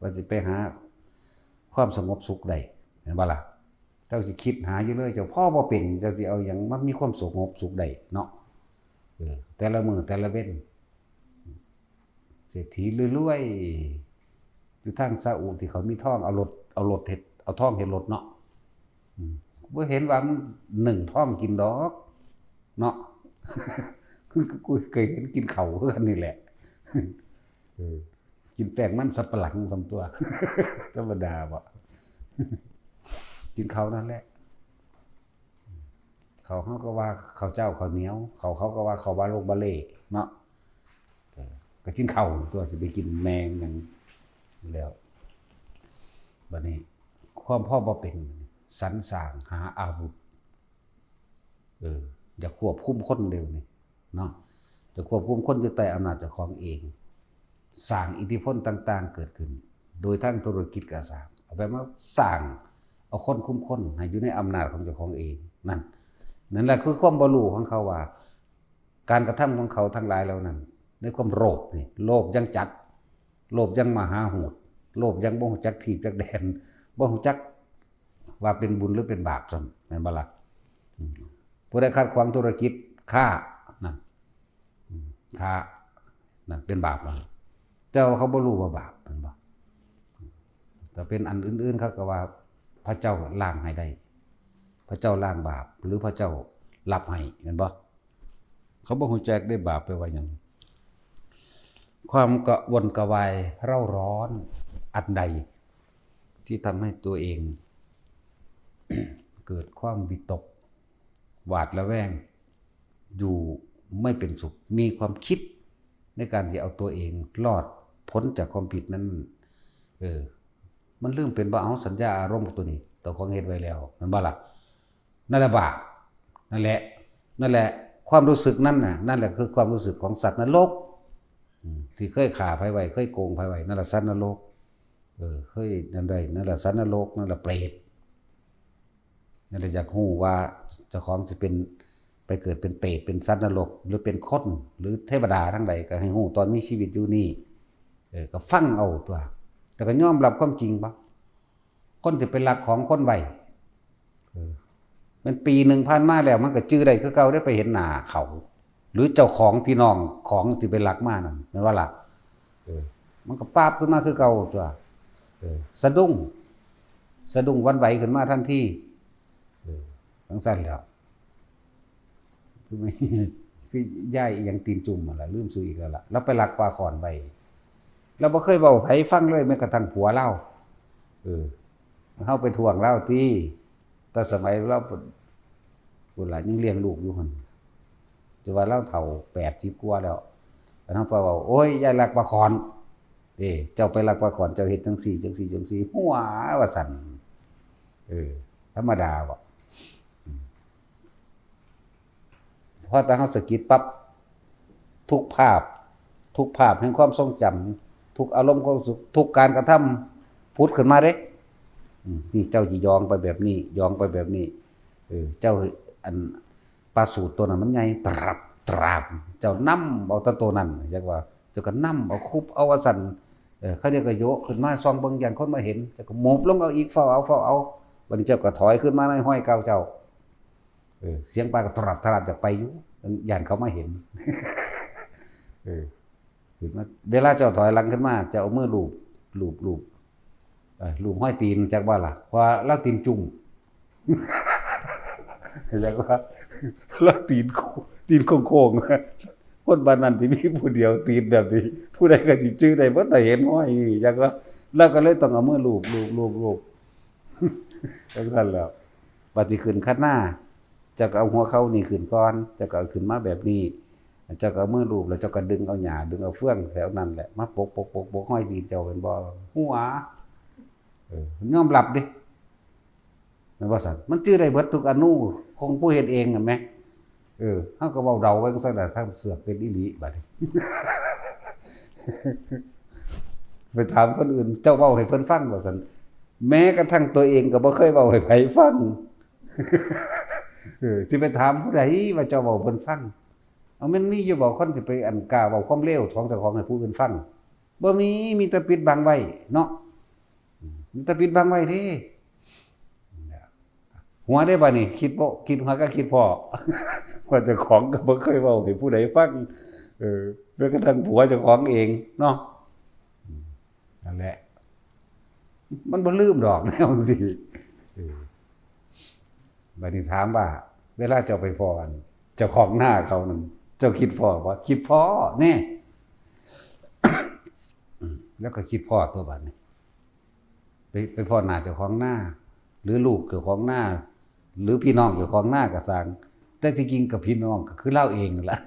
ว่าสิไปหาความสงบสุขได้ แม่นบ่ล่ะ เจ้าสิคิดหาอยู่เลย เจ้าพอบ่เป็น เจ้าสิเอาหยังมามีความสงบสุขได้เนาะ เออ แต่ละมื้อแต่ละเว็น เศรษฐีรวยๆ อยู่ทางซาอุที่เขามีทอง เอารถ เอารถเฮ็ด เอาทองเฮ็ดรถเนาะ อืม บ่เห็นว่ามันนึ่งทองกินดอก เนาะ กูเคยเห็นกินข้าวคือกันนี่แหละ เออ กินแป้งมันสับปะหลังส่ำตัว ธรรมดาบ่ กินข้าวนั่นแหละ ข้าวเฮาก็ว่าข้าวเจ้าข้าวเหนียว ข้าวเขาก็ว่าข้าวบาโลกบาเล่เนาะ เออ ก็กินข้าวตัว สิไปกินแมงหยังแล้ว บัดนี้ ความพอบ่เป็น สรรสร้างหาอาวุธ เออ อยากควบคุมคนเดี๋ยวนี้เนาะ จะควบคุมคนอยู่ใต้อำนาจเจ้าของเอง สร้างอิทธิพลต่างๆ เกิดขึ้น โดยทางธุรกิจก็สร้าง เอาไปมาสร้าง เอาคนคุมคนให้อยู่ในอำนาจของเจ้าของเอง นั่น นั่นแหละคือความบ่ฮู้ของเขาว่า การกระทำของเขาทั้งหลายเหล่านั้น ในความโลภนี่ โลภอย่างจัด โลภอย่างมหาโหด โลภอย่างบ่ฮู้จักทีบจักแดน บ่ฮู้จักว่าเป็นบุญหรือเป็นบาปซ้ำ แม่นบ่ล่ะ อืม ผู้ใดขัดขวางธุรกิจ ฆ่า นั่น อืม ฆ่า นั่นเป็นบาปแล้ว แต่ว่าเขาบ่ฮู้ว่าบาป แม่นบ่ แต่เป็นอันอื่นๆ เขาก็ว่าพระเจ้าล้างให้ได้ พระเจ้าล้างบาป หรือพระเจ้ารับให้ แม่นบ่ เขาบ่ฮู้จักได้บาปแปลว่าหยัง ความกระวนกระวายเร่าร้อนอันใด ที่ทำให้ตัวเอง เกิดความวิตก หวาดระแวง อยู่ไม่เป็นสุข มีความคิดในการที่เอาตัวเองรอดพ้นจากความผิดนั้น เออ มันลืมเป็นบ่ เอาสัญญาอารมณ์ตัวนี้ เจ้าของเฮ็ดไว้แล้ว แม่นบ่ล่ะ นั่นแหละบาป นั่นแหละ นั่นแหละ ความรู้สึกนั้นน่ะ นั่นแหละคือความรู้สึกของสัตว์นรก อืม ที่เคยฆ่าไผไว้ เคยโกงไผไว้ นั่นแหละสัตว์นรก เออ เคยนั่นไว้ นั่นแหละสัตว์นรก นั่นแหละเปรต นั่นแหละอยากฮู้ว่าเจ้าของสิเป็น ไปเกิดเป็นเปรต เป็นสัตว์นรก หรือเป็นคน หรือเทวดาทั้งหลาย ก็ให้ฮู้ตอนมีชีวิตอยู่นี่ เออ ก็ฟังเอาตัว แต่ก็ยอมรับความจริงบ่ คนที่ไปลักของคนไว้ เออ มันปีหนึ่งผ่านมาแล้ว มันก็จื่อได้คือเก่า ได้ไปเห็นหน้าเขา หรือเจ้าของพี่น้องของที่ไปลักมานั่น แม่นบ่ล่ะ เออ มันก็ป๊าบขึ้นมาคือเก่าตัว เออ สะดุ้ง สะดุ้งหวั่นไหวขึ้นมาทันที เออ จั่งซั้นแหล้ว คือไม่ คือยายอิหยังตีนจุ่มหั่นล่ะ ลืมชื่ออีกแล้วล่ะ ลาวไปลักปลาข้อนไว้ ลาวบ่เคยเว้าให้ไผฟังเลย แม้กระทั่งผัวลาว เออ เฮาไปท้วงลาวติ แต่สมัยลาว พุ้นล่ะ ยังเลี้ยงลูกอยู่หั่น แต่ว่าลาวเฒ่าแปดสิบกว่าแล้ว อันเฮาไปเว้า โอ้ย ยายลักปลาข้อน เด้ เจ้าไปลักปลาข้อน เจ้าเฮ็ดจั่งซี้ จั่งซี้ จั่งซี้ หัวว่าซั่น เออ ธรรมดาบ่ อืม พอแต่เฮาสะกิดปั๊บ ทุกภาพ ทุกภาพแห่งความทรงจำ ทุกอารมณ์ความรู้สึก ทุกการกระทำ ผุดขึ้นมาเด้ อืม นี่เจ้าสิหยองไปแบบนี้ หยองไปแบบนี้ เออ เจ้า อัน ปลาสูตรตัวนั้นมันใหญ่ ตราบ ตราบ เจ้านำเอาแต่ตัวนั้น จักว่า เจ้าก็นำเอา คุบเอาว่าซั่น เออ เขาเจ้าก็โยกขึ้นมาส่องเบิ่ง ย่านคนมาเห็น เจ้าก็หมอบลงเอาอีก ฟ้าวเอา ฟ้าวเอา บัดนี้เจ้าก็ถอยขึ้นมาในห้อยเก่าเจ้า เออ เสียงปลาก็ตรับตรับอยากไปอยู่ ย่านเขามาเห็น เออ ขึ้นมา เวลาเจ้าถอยหลังขึ้นมา เจ้าเอามือลูบ ลูบ ลูบ เออ ลูบห้อยตีน จักบ่ล่ะ เพราะว่าลาวตีนจุ่ม จักว่า ลาวตีนโค้ง ตีนโค้งๆ คนบ้านนั้นที่มีผู้เดียวตีนแบบนี้ ผู้ใดก็สิจื่อได้ บ่แต่เห็นห้อยนี่ จักว่า ลาวก็เลยต้องเอามือลูบ ลูบ ลูบ ลูบ จังซั่นแหล้ว บัดสิขึ้นคันนา เจ้าก็เอาหัวเข่านี่ขึ้นก่อน เจ้าก็เอาขึ้นมาแบบนี้ เจ้าก็เอามือลูบ แล้วเจ้าก็ดึงเอาหญ้า ดึงเอาเฟืองแถวนั้นแหละ มาปก ปก ปก ปกห้อยตีนเจ้า แม่นบ่ หัว เออ ยอมรับเด้ แม่นบ่ซั่น มันจื่อได้เบิดทุกอนุ ของผู้เฮ็ดเองนั่นแหม เออ เฮาก็เว้าเดาไว้จั่งซั่นล่ะ ถ้าเสือกเป็นอีหลีบัดนี้ ไปถามคนอื่น เจ้าเว้าให้เพิ่นฟังบ่ซั่น แม้กระทั่งตัวเองก็บ่เคยเว้าให้ไผฟัง เออ สิไปถามผู้ใดว่าเจ้าเว้าเพิ่นฟัง เอา มันมีอยู่บ่คนสิไปอันกล้าเว้าความเลวของเจ้าของให้ผู้อื่นฟัง บ่มี มีแต่ปิดบังไว้เนาะ อืม มีแต่ปิดบังไว้เด้ หัวได้บ่นี่ คิดบ่ คิดหัวก็คิดพ้อ ว่าเจ้าของก็บ่เคยเว้าให้ผู้ใดฟัง เออ แม้กระทั่งผัวเจ้าของเองเนาะ อืม นั่นแหละ มันบ่ลืมดอก แนวจั่งซี้ เออ บัดนี้ถามว่า เวลาเจ้าไปพ้ออันเจ้าของนาเขานั่น เจ้าคิดพ้อบ่ คิดพ้อแน่ อืม แล้วก็คิดพ้อตัวบัดนี้ ไป ไปพ้อหน้าเจ้าของนา หรือลูกเจ้าของนา หรือพี่น้องเจ้าของนาก็ซ่าง แต่ที่จริงก็พี่น้องก็คือลาวเองนั่นล่ะ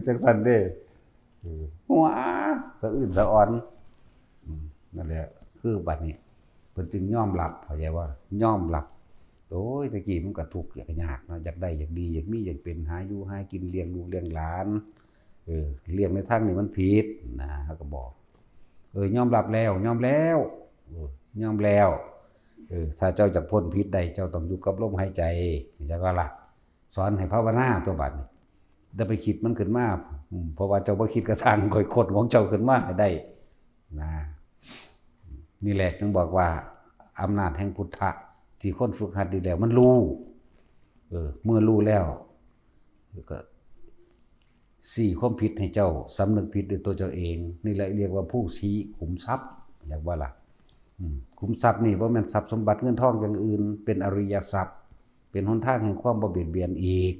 จั่งซั่นเด้ เออ หัวสะอื้นสะออน อืม นั่นแหละ คือบัดนี้ เพิ่นจึงยอมรับ เข้าใจบ่ ยอมรับ โอ้ย แต่กี้มันก็ทุกข์ยากเนาะ อยากได้อยากดี อยากมีอยากเป็น หาอยู่หากิน เลี้ยงลูกเลี้ยงหลาน เออ เลี้ยงในทางนี้มันผิดนะ เขาก็บอก เออ ยอมรับแล้ว ยอมแล้ว เออ ยอมแล้ว เออ ถ้าเจ้าอยากพ้นผิดได้ เจ้าต้องอยู่กับลมหายใจ เข้าใจบ่ล่ะ สอนให้ภาวนาตัวบัดนี้ อย่าไปคิดมันขึ้นมา อืม เพราะว่าเจ้าบ่คิดก็ซ่าง ค่อยค้นของเจ้าขึ้นมาให้ได้ นะ นี่แหละจึงบอกว่า อำนาจแห่งพุทธะ ที่คนฝึกหัดดีแล้ว มันรู้ เออ เมื่อรู้แล้ว ก็ ซี้ความผิดให้เจ้าสำนึกผิดด้วยตัวเจ้าเอง นี่แหละเรียกว่าผู้ซี้ขุมทรัพย์ เรียกว่าล่ะ อืม ขุมทรัพย์นี่บ่แม่นทรัพย์สมบัติเงินทองอย่างอื่น เป็นอริยทรัพย์ เป็นหนทางแห่งความบ่เบียดเบียนอีก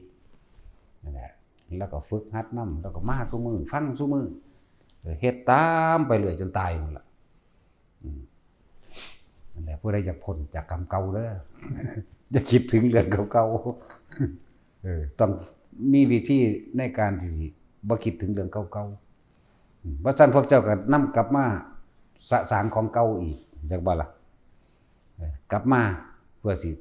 นั่นแหละ แล้วก็ฝึกหัดนำ แล้วก็มาซุมื้อ ฟังซุมื้อ เออ เฮ็ดตามไปเรื่อยจนตายนั่นล่ะ อืม นั่นแหละ ผู้ใดอยากพ้นจากกรรมเก่าเด้อ อย่าคิดถึงเรื่องเก่าๆ เออ ต้องมีวิธีในการที่สิบ่คิดถึงเรื่องเก่าๆ อืม บ่ซั้นพวกเจ้าก็นำกลับมาสะสางของเก่าอีก จักบ่ล่ะ เออ กลับมาเพื่อสิ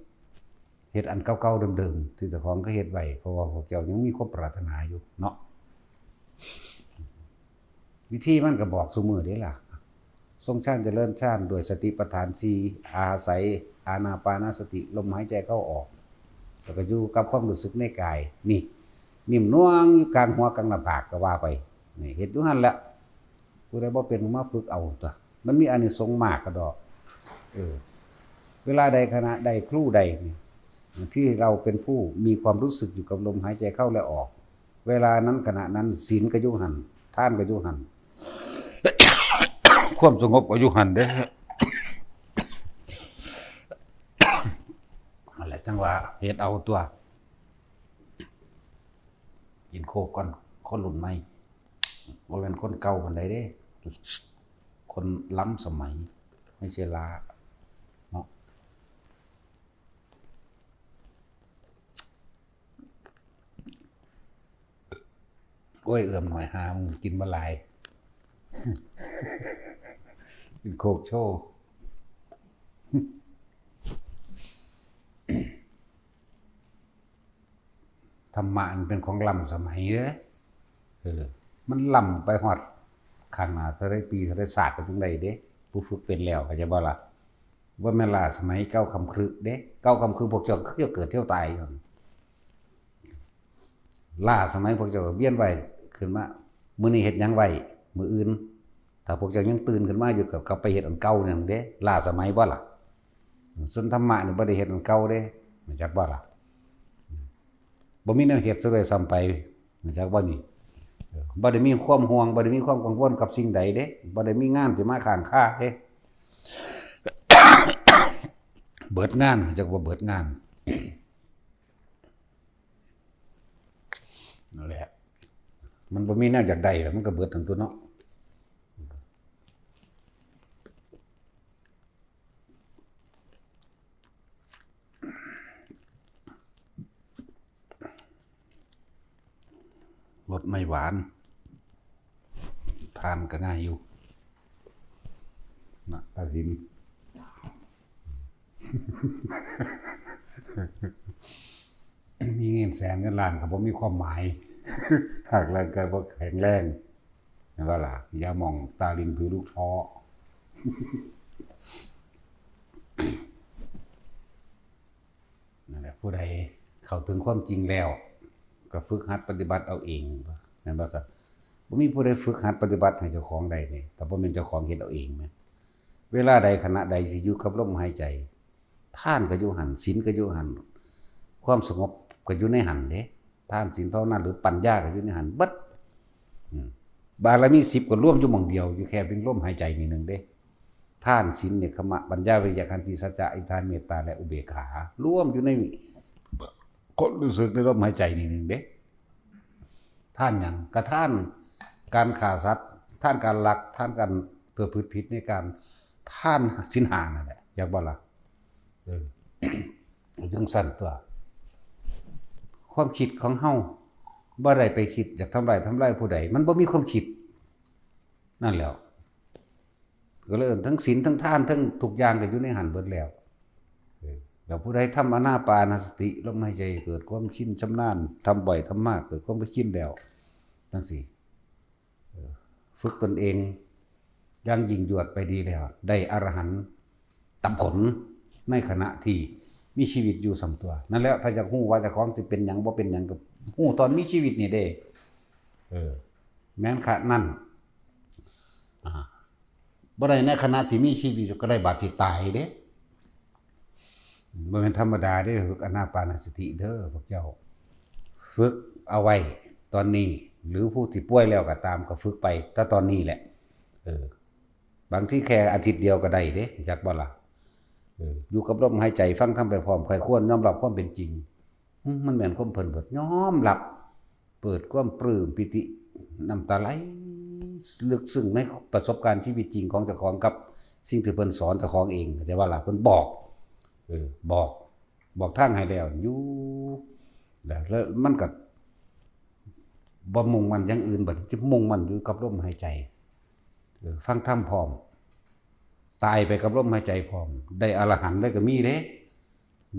เฮ็ดอันเก่าๆ เดิมๆ ที่เจ้าของเคยเฮ็ดไว้ เพราะว่าพวกเจ้ายังมีความปรารถนาอยู่เนาะ วิธีมันก็บอกซุมื้อเด้ล่ะ ทรงฌานเจริญฌานด้วยสติปัฏฐานสี่ อาศัยอานาปานสติ ลมหายใจเข้าออก แล้วก็อยู่กับความรู้สึกในกาย นี่ นิ่มนวลอยู่กลางหัวกลางหน้าผากก็ว่าไป นี่ เฮ็ดอยู่หั่นแหละ ผู้ใดบ่เป็นก็มาฝึกเอาตั๊ว มันมีอานิสงส์มากกะดอก เออ เวลาใดขณะใดครู่ใดนี่ ที่เราเป็นผู้มีความรู้สึกอยู่กับลมหายใจเข้าและออก เวลานั้นขณะนั้นศีลก็อยู่หั่น ทานก็อยู่หั่น ความสงบก็อยู่หั่นเด้อ นั่นแหละจั่งว่าเฮ็ดเอาตั๊ว กินโคกก่อน คนรุ่นใหม่ บ่แม่นคนเก่าปานใดเด้ คนล้ำสมัย ไม่ใช่ล้า เนาะ โอ้ย เอื้อมหน่อยหา มึงกินบ่หลาย กินโคกโชว์ ธรรมะมันเป็นของล้ำสมัยเด้อ เออ มันล้ำไปฮอดข้างหน้าเท่าใดปีเท่าใดชาติก็จั่งได้เด้ ผู้ฝึกเป็นแล้ว เข้าใจบ่ล่ะ บ่แม่นล้าสมัยเก่าค่ำครึเด้ เก่าค่ำครึพวกเจ้าคือเกิดเที่ยวตายอยู่ ล้าสมัยพวกเจ้าก็เวียนว่ายขึ้นมา มื้อนี้เฮ็ดหยังไว้ มื้ออื่น ถ้าพวกเจ้ายังตื่นขึ้นมาอยู่ก็กลับไปเฮ็ดอันเก่านั่นเด้ ล้าสมัยบ่ล่ะ ส่วนธรรมะนี่บ่ได้เฮ็ดอันเก่าเด้ รู้จักบ่ล่ะ บ่มีแนวเฮ็ดซะด้วยซ้ำไป รู้จักบ่นี่ เออ บ่ได้มีความห่วง บ่ได้มีความกังวลกับสิ่งใดเด้ บ่ได้มีงานที่มาค้างคาเด้ เบิดงาน รู้จักบ่ เบิดงาน นั่นแหละ มันบ่มีแนวอยากได้แล้ว มันก็เบิดทั้งตัวเนาะ เ รสไม่หวาน ทานก็ง่ายอยู่ นะ ตาสิน มีเงินแสนเงินล้านก็บ่มีความหมาย หากร่างกายบ่แข็งแรง เห็นบ่ล่ะ อย่าหม่องตาลินถือลูกท้อ นั่นแหละ ผู้ใดเข้าถึงความจริงแล้ว ก็ฝึกหัดปฏิบัติเอาเอง แม่นบ่ซะ บ่มีผู้ใดฝึกหัดปฏิบัติให้เจ้าของได้นี่ ถ้าบ่แม่นเจ้าของเฮ็ดเอาเองนะ เวลาใดขณะใดสิอยู่กับลมหายใจ ทานก็อยู่หั่น ศีลก็อยู่หั่น ความสงบก็อยู่ในหั่นเด้ ทาน ศีล ภาวนา หรือปัญญาก็อยู่ในหั่นเบิด อืม บารมีสิบก็รวมอยู่หม่องเดียว อยู่แค่เพียงลมหายใจนี่หนึ่งเด้ ทาน ศีล เนกขัมมะ ปัญญา วิริยะ ขันติ สัจจะ อธิษฐาน เมตตา และอุเบกขา รวมอยู่ในความรู้สึกในลมหายใจนี่หนึ่งเด้ ทานหยัง ก็ทานการฆ่าสัตว์ ทานการลัก ทานการประพฤติผิดในการ ทานศีลห้านั่นแหละ อยากบ่ล่ะ เออ จังซั่นตัว ความคิดของเฮาบ่ได้ไปคิดอยากทำลาย ทำลายผู้ใด มันบ่มีความคิด นั่นแหล้ว ก็เลยเอิ้นทั้งศีล ทั้งทาน ทั้งทุกอย่างก็อยู่ในหั่นเบิดแล้ว เออ แล้วผู้ใดทำอานาปานสติ ลมหายใจ เกิดความชินชำนาญ ทำบ่อยทำมาก เกิดความชินแล้ว จังซี่ เออ ฝึกตนเอง อย่างยิ่งยวดไปดีแล้ว ได้อรหันตผลในขณะที่มีชีวิตอยู่ส่ำตัว นั่นแหละ ถ้าอยากฮู้ว่าเจ้าของสิเป็นหยังบ่เป็นหยัง ก็ฮู้ตอนมีชีวิตนี่เด้ เออ แม่นขะนั้น อ่า บ่ได้ในขณะที่มีชีวิตอยู่ ก็ได้บาดสิตายเด้ บ่แม่นธรรมดาเด้ ฝึกอานาปานสติเด้อพวกเจ้า ฝึกเอาไว้ตอนนี้ หรือผู้ที่ป่วยแล้วก็ตาม ก็ฝึกไปแต่ตอนนี้แหละ เออ บางทีแค่อาทิตย์เดียวก็ได้เด้ จักบ่ล่ะ เออ อยู่กับลมหายใจ ฟังธรรมไปพร้อม ใคร่ครวญยอมรับความเป็นจริง อืม มันแม่นความเพิ่นเบิด ยอมรับ เปิดความปลื้มปีติ น้ำตาไหลลึกซึ้งในประสบการณ์ชีวิตจริงของเจ้าของกับสิ่งที่เพิ่นสอนเจ้าของเอง เข้าใจบ่ล่ะ เพิ่นบอก เออ บอก บอกทางให้แล้ว อยู่ แล้ว แล้วมันก็บ่มุ่งมั่นอย่างอื่น บัดนี้จะมุ่งมั่นอยู่กับลมหายใจ เออ ฟังธรรมพร้อม ตายไปกับลมหายใจพร้อม ได้อรหันต์เลยก็มีเด้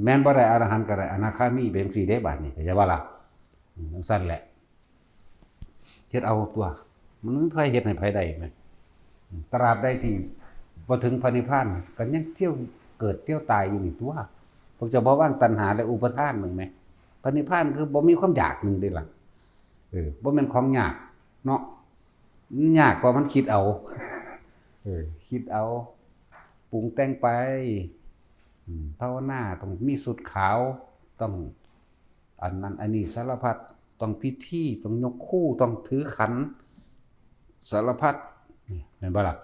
แม่นบ่ได้อรหันต์ก็ได้อนาคามี เป็นจังซี่เด้ บาดนี้ เข้าใจบ่ล่ะ อืม จังซั่นแหละ เฮ็ดเอาตัว มันบ่มีไผเฮ็ดให้ไผได้แหม ตราบใดที่บ่ถึงพระนิพพาน ก็ยังเที่ยวเกิดเที่ยวตายอยู่นี่ตัว พวกเจ้าบ่วางตัณหาและอุปาทานหนึ่งแหม พระนิพพานคือบ่มีความอยากหนึ่งเด้ล่ะ เออ บ่แม่นของยากเนาะ มันยากเพราะมันคิดเอา เออ คิดเอา ปรุงแต่งไป อืม ภาวนาต้องมีชุดขาว ต้องอันนั้นอันนี้สารพัด ต้องพิธี ต้องยกครู ต้องถือขัน สารพัด นี่ แม่นบ่ล่ะ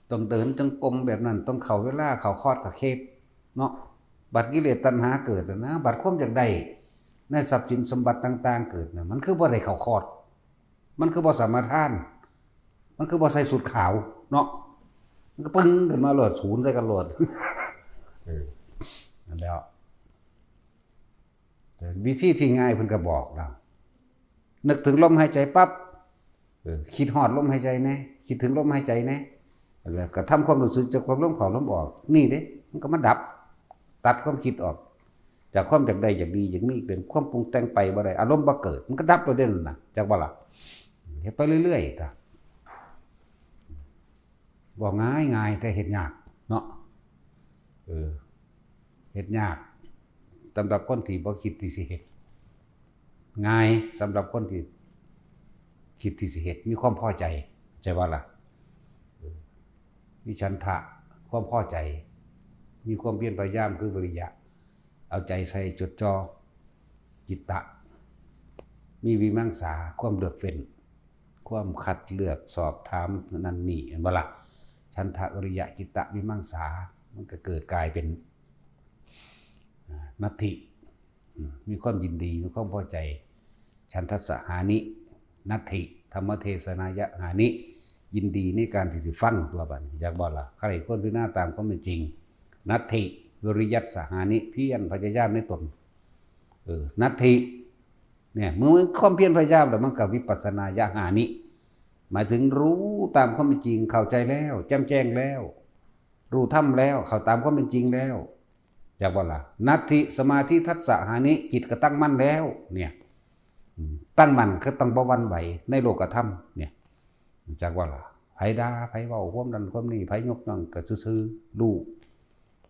ต้องเดินจงกรมแบบนั้น ต้องเข้าเวลา เข้าคอร์สเข้าเคสเนาะ บัดกิเลสตัณหาเกิดแล้วนะ บัดความอยากได้ในทรัพย์สินสมบัติต่างๆเกิดนะ มันคือบ่ได้เข้าคอร์ส มันคือบ่สมาทาน มันคือบ่ใส่ชุดขาวเนาะ มันก็ปึ้งขึ้นมาโลด ศูนย์ใส่กันโลด เออ นั่นแหล้ว แต่วิธีที่ง่ายเพิ่นก็บอกเรา นึกถึงลมหายใจปั๊บ เออ คิดฮอดลมหายใจแหน่ คิดถึงลมหายใจแหน่ แล้วก็ทำความรู้สึกจากความลมเข้าลมออก นี่เด้ มันก็มาดับ ตัดความคิดออก จากความอยากได้อยากดีอยากมี เป็นความปรุงแต่งไปบ่ได้ อารมณ์บ่เกิด มันก็ดับไปเด้นั่นน่ะ จักบ่ล่ะ เฮ็ดไปเรื่อยๆ ตา บอกง่ายๆ แต่เฮ็ดยากเนาะ เออ เฮ็ดยาก สำหรับคนที่บ่คิดที่สิเฮ็ด ง่ายสำหรับคนที่คิดที่สิเฮ็ด มีความพอใจ ใช่บ่ล่ะ เออ มีฉันทะ ความพอใจ มีความเพียรพยายาม คือวิริยะ เอาใจใส่จดจ่อ จิตตะ มีวิมังสา ความเลือกเฟ้น ความคัดเลือกสอบถามนั่นนี่ เห็นบ่ล่ะ ฉันทะ วิริยะ จิตตะ วิมังสา มันก็เกิดกลายเป็น อ่า นัตถิ อืม มีความยินดี มีความพอใจ ฉันทัสสะหานิ นัตถิ ธรรมเทศนายะหานิ ยินดีในการที่สิฟังตัวบัดนี้ จักบ่ล่ะ ใคร่ครวญพิจารณาตามความเป็นจริง นัตถิ วิริยัสสะหานิ เพียรพยายามในตน เออ นัตถิ เนี่ย เมื่อมันความเพียรพยายามแล้วมันก็วิปัสสนาญาหานิ หมายถึงรู้ตามความเป็นจริง เข้าใจแล้ว แจ่มแจ้งแล้ว รู้ธรรมแล้ว เข้าตามความเป็นจริงแล้ว จักว่าล่ะ นัตถิสมาธิทัสสะหานิ จิตก็ตั้งมั่นแล้ว เนี่ย อืม ตั้งมั่นก็ต้องบ่หวั่นไหวในโลกธรรม เนี่ย จักว่าล่ะ ไผด่า ไผเว้าความนั้นความนี้ ไผยกย่องก็ซื่อๆ รู้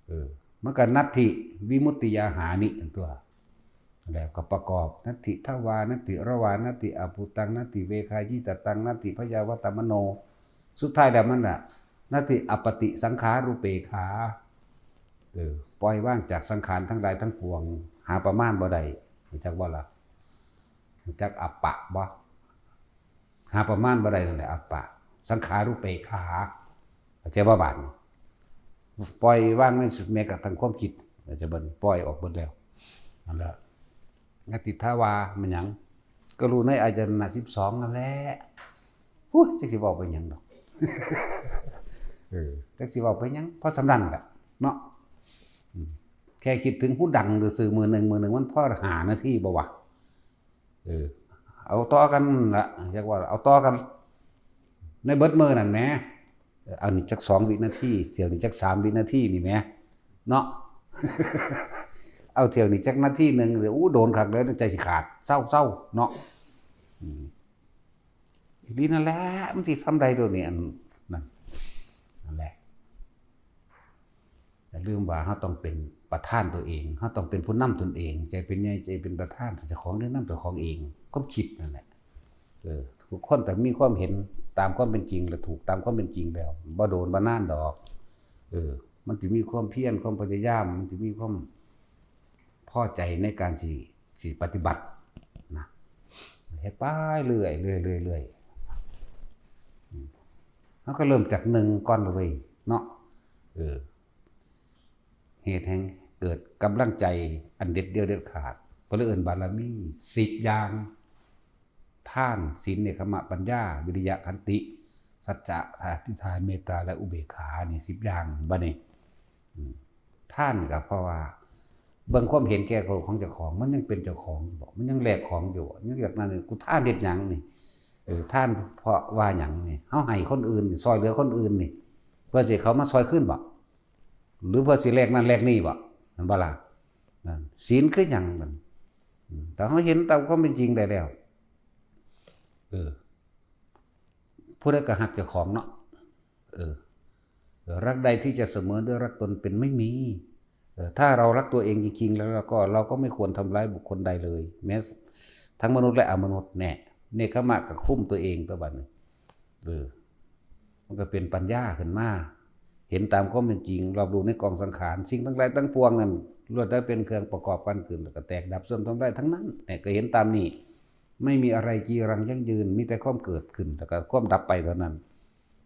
เออ มันก็นัตถิวิมุตติญาหานิ อันตัว แล้วก็ประกอบ นัตถิทวา นัตถิรวา นัตถิอภูตัง นัตถิเวขายิตตัง นัตถิพยาวัตมโน สุดท้ายแล้วมันน่ะ นัตถิอปฏิสังขารูปเปกขา เออ ปล่อยวางจากสังขารทั้งหลายทั้งปวง หาประมาณบ่ได้ รู้จักบ่ล่ะ รู้จักอัปปะบ่ หาประมาณบ่ได้นั่นแหละ อัปปะ สังขารูปเปกขา เข้าใจบ่บาดนี้ ปล่อยวางในสุดแม้กระทั่งความคิด เข้าใจบ่ ปล่อยออกหมดแล้ว นั่นแหละ นัตถิทวา มันหยัง ก็รู้ในอายตนะสิบสองนั่นแหละ หุ้ย จักสิเว้าไปหยังดอก เออ จักสิเว้าไปหยัง เพราะสำนั้นแหละ เนาะ อืม แค่คิดถึงหูดังซื่อๆ มื้อหนึ่ง มื้อหนึ่งมันพอห้านาทีบ่วะ เออ เอาต่อกันละ เรียกว่าเอาต่อกัน ในเบิดมื้อนั่นแหม เออ เอานี่จักสองวินาที เที่ยวนี้จักสามวินาทีนี่แหม เนาะ เอาเที่ยวนี้จักนาทีหนึ่ง เดี๋ยว อู้ โดนคักเลย ใจสิขาด เศร้าๆ เนาะ อืม อีหลีนั่นแหละ มันสิทำได้ตัวนี้ อันนั้น นั่นแหละ อย่าลืมว่าเราต้องเป็นประธานตัวเอง เราต้องเป็นผู้นำตนเอง ใจเป็นใหญ่ ใจเป็นประธาน เจ้าของเรื่องนำเจ้าของเอง ความคิดนั่นแหละ เออ ทุกคนแต่มีความเห็นตามความเป็นจริง และถูกตามความเป็นจริงแล้ว บ่โดนบ่นานดอก เออ มันจะมีความเพียร ความพยายาม มันจะมีความพอใจในการสิ สิปฏิบัตินะ เฮ็ดไปเรื่อย เรื่อย เรื่อย เรื่อย อืม เราก็เริ่มจากหนึ่งก่อนเลยเนาะ เออ เหตุแห่งเกิดกำลังใจอันเด็ดเดี่ยวเด็ดขาด เพิ่นเลยเอิ้นบารมีสิบอย่าง ทาน ศีล เนกขัมมะ ปัญญา วิริยะ ขันติ สัจจะ อธิษฐาน เมตตา และอุเบกขา นี่สิบอย่าง บัดนี้ อืม ทานก็เพราะว่า เบิ่งความเห็นแก่ตัวของเจ้าของ มันยังเป็นเจ้าของอยู่บ่ มันยังแลกของอยู่บ่ ยังอยากนั่นนี่ กูทานเฮ็ดหยังนี่ เออ ทานเพราะว่าหยังนี่ เฮาให้คนอื่นนี่ ซ่อยเหลือคนอื่นนี่ เพื่อสิเขามาซ่อยคืนบ่ หรือเพื่อสิแลกนั่นแลกนี่บ่ แม่นบ่ล่ะ นั่น ศีลคือหยังมัน อืม แต่เฮาเห็นตามความเป็นจริงได้แล้ว เออ ผู้ใดก็ฮักเจ้าของเนาะ เออ เออ รักใดที่จะเสมอด้วยรักตนเป็นไม่มี เออ ถ้าเรารักตัวเองจริงๆ แล้วเราก็ เราก็ไม่ควรทำร้ายบุคคลใดเลย แม้ทั้งมนุษย์และอมนุษย์แน่ เนกขัมมะก็คุมตัวเองตัวบัดนี้ เออ มันก็เป็นปัญญาขึ้นมา เห็นตามความเป็นจริง รอบรู้ในกองสังขาร สิ่งทั้งหลายทั้งปวงนั้น ล้วนแต่เป็นเครื่องประกอบกันขึ้น แล้วก็แตกดับเสื่อมทำลายทั้งนั้น เนี่ย ก็เห็นตามนี้ ไม่มีอะไรจีรังยั่งยืน มีแต่ความเกิดขึ้น แล้วก็ความดับไปเท่านั้น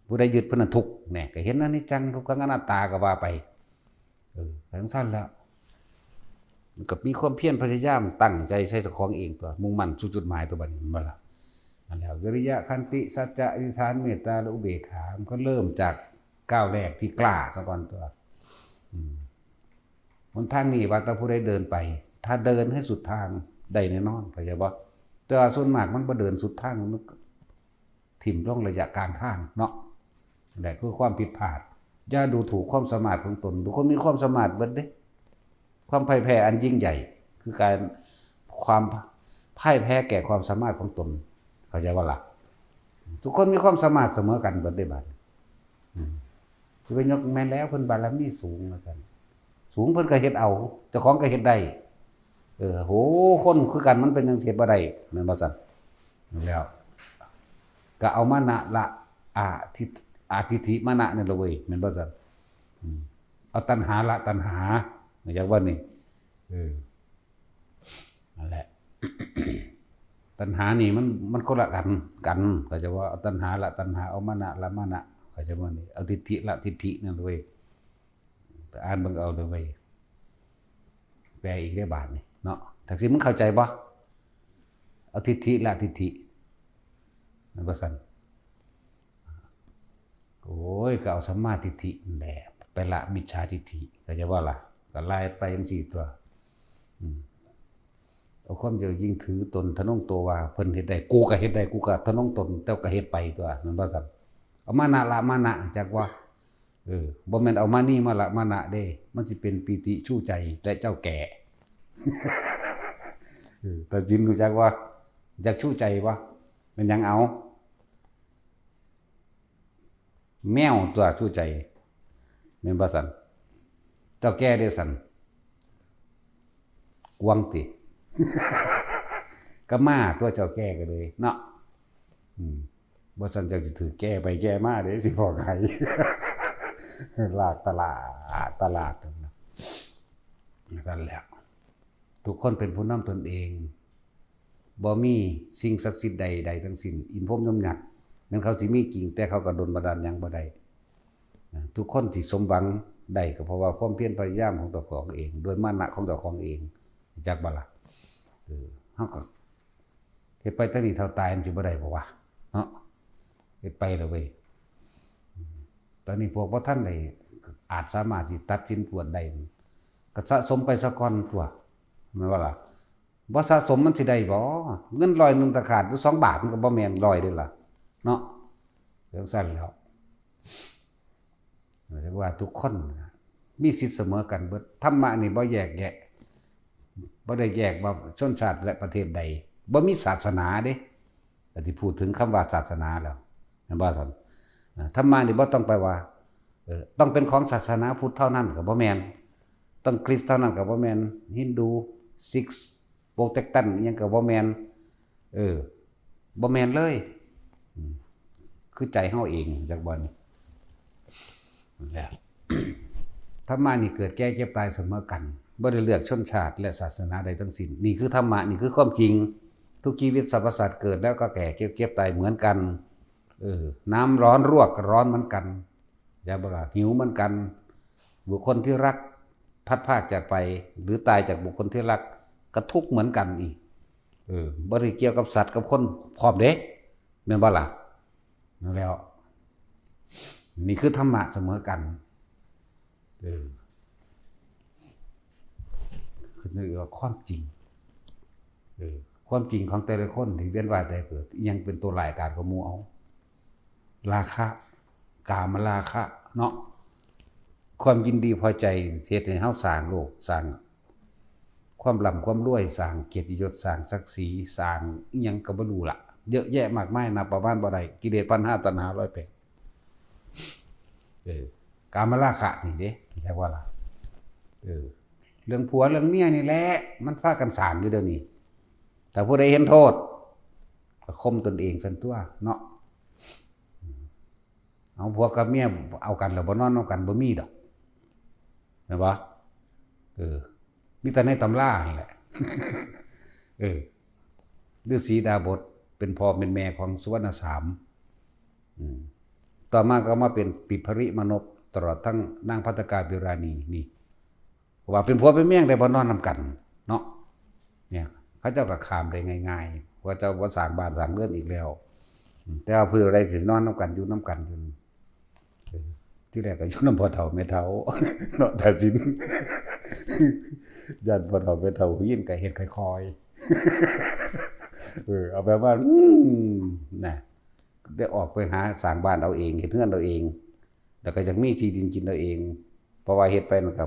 ผู้ใดยึดผู้นั้นทุกข์ เนี่ย ก็เห็นอนิจจัง ทุกขัง อนัตตา ก็ว่าไป เออ จั่งซั้นแล้ว มันก็มีความเพียรพยายามตั้งใจใส่เจ้าของเองตัว มุ่งมั่นสู่จุดหมายตัวบัดนี้ แม่นบ่ล่ะ นั่นแหละ วิริยะ ขันติ สัจจะ อธิษฐาน เมตตา และอุเบกขา มันก็เริ่มจากก้าวแรกที่กล้าซะก่อนตัว อืม หนทางนี้ว่าแต่ผู้ใดเดินไป ถ้าเดินให้สุดทางได้แน่นอน เข้าใจบ่ แต่ว่าส่วนมากมันบ่เดินสุดทาง มันก็ถิ่มลงระยะกลางทางเนาะ นั่นแหละคือความผิดพลาด อย่าดูถูกความสามารถของตน ทุกคนมีความสามารถเบิดเด้ ความพ่ายแพ้อันยิ่งใหญ่ คือการ ความพ่ายแพ้แก่ความสามารถของตน เข้าใจบ่ล่ะ ทุกคนมีความสามารถเสมอกันเบิดเด้บัดนี้ อืม สิไปยกแม่นแล้วเพิ่นบารมีสูงว่าซั่น สูงเพิ่นก็เฮ็ดเอา เจ้าของก็เฮ็ดได้ เออ โห คนคือกันมันเป็นจั่งเฮ็ดบ่ได้ แม่นบ่ซั่น แล้ว ก็เอามานะละ อาทิ อาทิฏฐิมานะนี่ละเว้ย แม่นบ่ซั่น อืม เอาตัณหาละตัณหา อยากว่านี่ เออ นั่นแหละ ตัณหานี่มัน มันคนละกัน กัน เข้าใจบ่ เอาตัณหาละตัณหา เอามานะละมานะ เข้าใจบ่นี่ เอาทิฏฐิละทิฏฐินั่นเว้ย ไปอ่านเบิ่งเอาเด้อเว้ย แปลอีกได้บาดนี่เนาะ จั่งซี้มึงเข้าใจบ่ เอาทิฏฐิละทิฏฐิ แม่นบ่ซั่น โอ้ย ก็เอาสัมมาทิฏฐินั่นแหละ ไปละมิจฉาทิฏฐิ เข้าใจบ่ล่ะ ก็ไล่ไปจั่งซี้ตัว อืม เอาความเจ้ายิ่งถือตนทะนงตัวว่าเพิ่นเฮ็ดได้ กูก็เฮ็ดได้ กูก็ทะนงตน แต่ก็เฮ็ดไปตัว แม่นบ่ซั่น เอามานะละมานะ จักว่า เออ บ่แม่นเอามานี่มาละมานะเด้ มันสิเป็นปีติชูใจและเจ้าแก่ เออ ตาจินรู้จักว่า จักชูใจบ่ แม่นหยังเอา แมวตัวชูใจ แม่นบ่ซั่น เจ้าแก่เด้ซั่น กวางติ ก็มาตัวเจ้าแก่ก็เลยเนาะ อืม บ่ซั่นเจ้าสิถือแก่ไปแก่มาเด้ สิบอกให้ ลากตลาด ตลาดนั่นแหละ ทุกคนเป็นผู้นำตนเอง บ่มีสิ่งศักดิ์สิทธิ์ใดๆทั้งสิ้น อินพรหมยมยักษ์ แม้นเขาสิมีจริง แต่เขาก็ดลบันดาลหยังบ่ได้ นะ ทุกคนสิสมหวังได้ก็เพราะว่าความเพียรพยายามของเจ้าของเอง ด้วยมานะของเจ้าของเอง จักบ่ล่ะ เออ เฮาก็เฮ็ดไปตั้งนี้เท่าตายมันสิบ่ได้บ่วะ เนาะ เฮ็ดไปแล้วเว้ย ตอนนี้พวกบ่ทันได้อาจสามารถสิตัดสินกวดได้ ก็สะสมไปซะก่อนตัว แม่นบ่ล่ะ บ่สะสมมันสิได้บ่ เงินร้อยหนึ่งถ้าขาดอยู่สองบาทมันก็บ่แม่นร้อยเด้ล่ะ เนาะ จั่งซั้นแหล้ว เรียกว่าทุกคนนะ มีสิทธิ์เสมอกันเบิด ธรรมะนี่บ่แยกแยะ บ่ได้แยกว่าชนชาติและประเทศใด บ่มีศาสนาเด้ แต่ที่พูดถึงคำว่าศาสนาแล้ว แม่นบ่ซั่น อ่า ธรรมะนี่บ่ต้องไปว่า เอ่อ ต้องเป็นของศาสนาพุทธเท่านั้นก็บ่แม่น ต้องคริสต์เท่านั้นก็บ่แม่น ฮินดู ซิก โปรเตสแตนต์อิหยังก็บ่แม่น เออ บ่แม่นเลย อืม คือใจเฮาเอง จักบ่นี่ นั่นแหละ ธรรมะนี่เกิดแก่เจ็บตายเสมอกัน บ่ได้เลือกชนชาติและศาสนาใดทั้งสิ้น นี่คือธรรมะ นี่คือความจริง ทุกชีวิตสรรพสัตว์เกิดแล้วก็แก่ เก็บ เจ็บ ตายเหมือนกัน เออ น้ำร้อนรวกก็ร้อนเหมือนกัน ใช่บ่ล่ะ หิวเหมือนกัน บุคคลที่รักพลัดพรากจากไป หรือตายจากบุคคลที่รัก ก็ทุกข์เหมือนกันอีก เออ บ่ได้เกี่ยวกับสัตว์กับคนพร้อมเด้ แม่นบ่ล่ะ นั่นแหล้ว นี่คือธรรมะเสมอกัน เออ คือเรียกว่าความจริง เออ ความจริงของแต่ละคนที่เวียนว่ายตายเกิด อิหยังเป็นตัวร้ายกาจกว่าหมู่เอา ราคะ กามราคะ เนาะ ความยินดีพอใจเฮ็ดให้เฮาสร้างโลก สร้างความร่ำความรวย สร้างเกียรติยศ สร้างศักดิ์ศรี สร้างอิหยังก็บ่รู้ล่ะ เยอะแยะมากมาย นับประมาณบ่ได้ กิเลสพันห้า ตัณหาร้อยแปด เออ กามราคะนี่เด้ เรียกว่าล่ะ เออ เรื่องผัวเรื่องเมียนี่แหละ มันพากันสร้างอยู่เดี๋ยวนี้ ถ้าผู้ใดเห็นโทษ ก็ข่มตนเองซั่นตัวเนาะ เอาผัวกับเมียเอากันแล้วบ่นอนนำกันบ่มีดอก แม่นบ่ เออ มีแต่ในตำราหั่นแหละ เออ ฤๅษีดาบสเป็นพ่อเป็นแม่ของสุวรรณสาม อืม ต่อมาก็มาเป็นปิภริมานพ ตลอดทั้งนางภัททกาบิราณีนี่ เพราะว่าเป็นผัวเป็นเมียได้บ่นอนนำกันเนาะ เนี่ย เขาเจ้าก็ข้ามได้ง่ายๆ เพราะเจ้าบ่สร้างบ้านสร้างเรือนอีกแล้ว อืม แต่ว่าผู้ใดสินอนนำกัน อยู่นำกันอยู่ เออ ที่แรกก็อยู่นำพ่อเฒ่าแม่เฒ่า เนาะ ตาสิน ย่านพ่อเฒ่าแม่เฒ่ายินก็เฮ็ดค่อยๆ เออ เอาแบบว่า อืม นะ ได้ออกไปหาสร้างบ้านเอาเอง เฮ็ดเรือนเอาเอง แล้วก็อยากมีที่ดินกินเอาเอง เพราะว่าเฮ็ดไปนั่นก็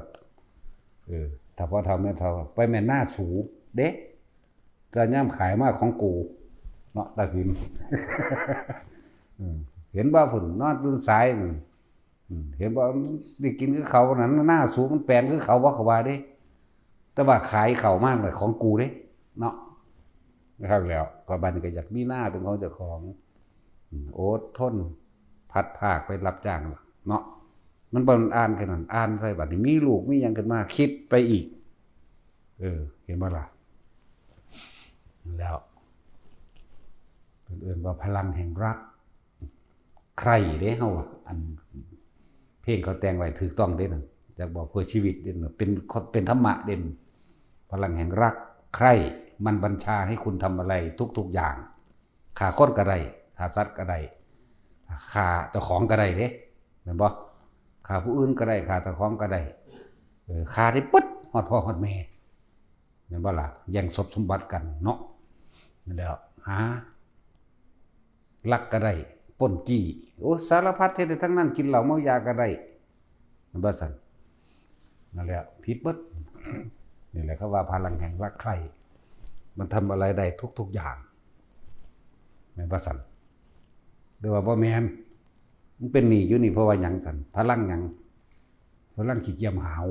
เออ ถ้าพ่อเฒ่าแม่เฒ่า ไปแม่นนาสูเด้ แต่ยามขายมาของกู เนาะ ตาสิน อืม เห็นบ่พุ้น นอนตื่นสาย อืม อืม เห็นบ่ ได้กินคือเขานั่น นาสูมันแปลนคือเขาบ่ เขาว่าเด้ แต่ว่าขายเขามาน่ะของกูเด้ เนาะ นะครับ แล้วก็บัดนี้ก็อยากมีนาเป็นของเจ้าของ อืม อดทน พลัดพรากไปรับจ้างเนาะ มันบ่อ่านแค่นั้น อ่านใส่บัดนี้มีลูกมีหยังขึ้นมา คิดไปอีก เออ เห็นบ่ล่ะ แล้ว เพิ่นเอิ้นว่าพลังแห่งรัก ใคร่เด้เฮาอะ อันเพลงเขาแต่งไว้ถูกต้องเด้นั่น จักบอกเพื่อชีวิตเด้นั่น เป็น เป็นธรรมะเด้นั่น พลังแห่งรัก ใคร่ มันบัญชาให้คุณทำอะไรทุกๆอย่าง ฆ่าคนก็ได้ ฆ่าสัตว์ก็ได้ ฆ่าเจ้าของก็ได้เด้ แม่นบ่ ฆ่าผู้อื่นก็ได้ ฆ่าเจ้าของก็ได้ เออ ฆ่าได้เบิด ฮอดพ่อฮอดแม่ แม่นบ่ล่ะ แย่งทรัพย์สมบัติกันเนาะ นั่นแหละ หาลักก็ได้ ปล้นจี้ โอ้ สารพัดเฮ็ดได้ทั้งนั้น กินเหล้าเมายาก็ได้ แม่นบ่ซั่น นั่นแหละ ผิดเบิด นี่แหละเขาว่าพลังแห่งรักใคร่ มันทำอะไรได้ทุกๆอย่าง แม่นบ่ซั่น หรือว่าบ่แม่น มันเป็นหนี้อยู่นี่เพราะว่าหยังซั่น พลังหยัง พลังขี้เกียจหาว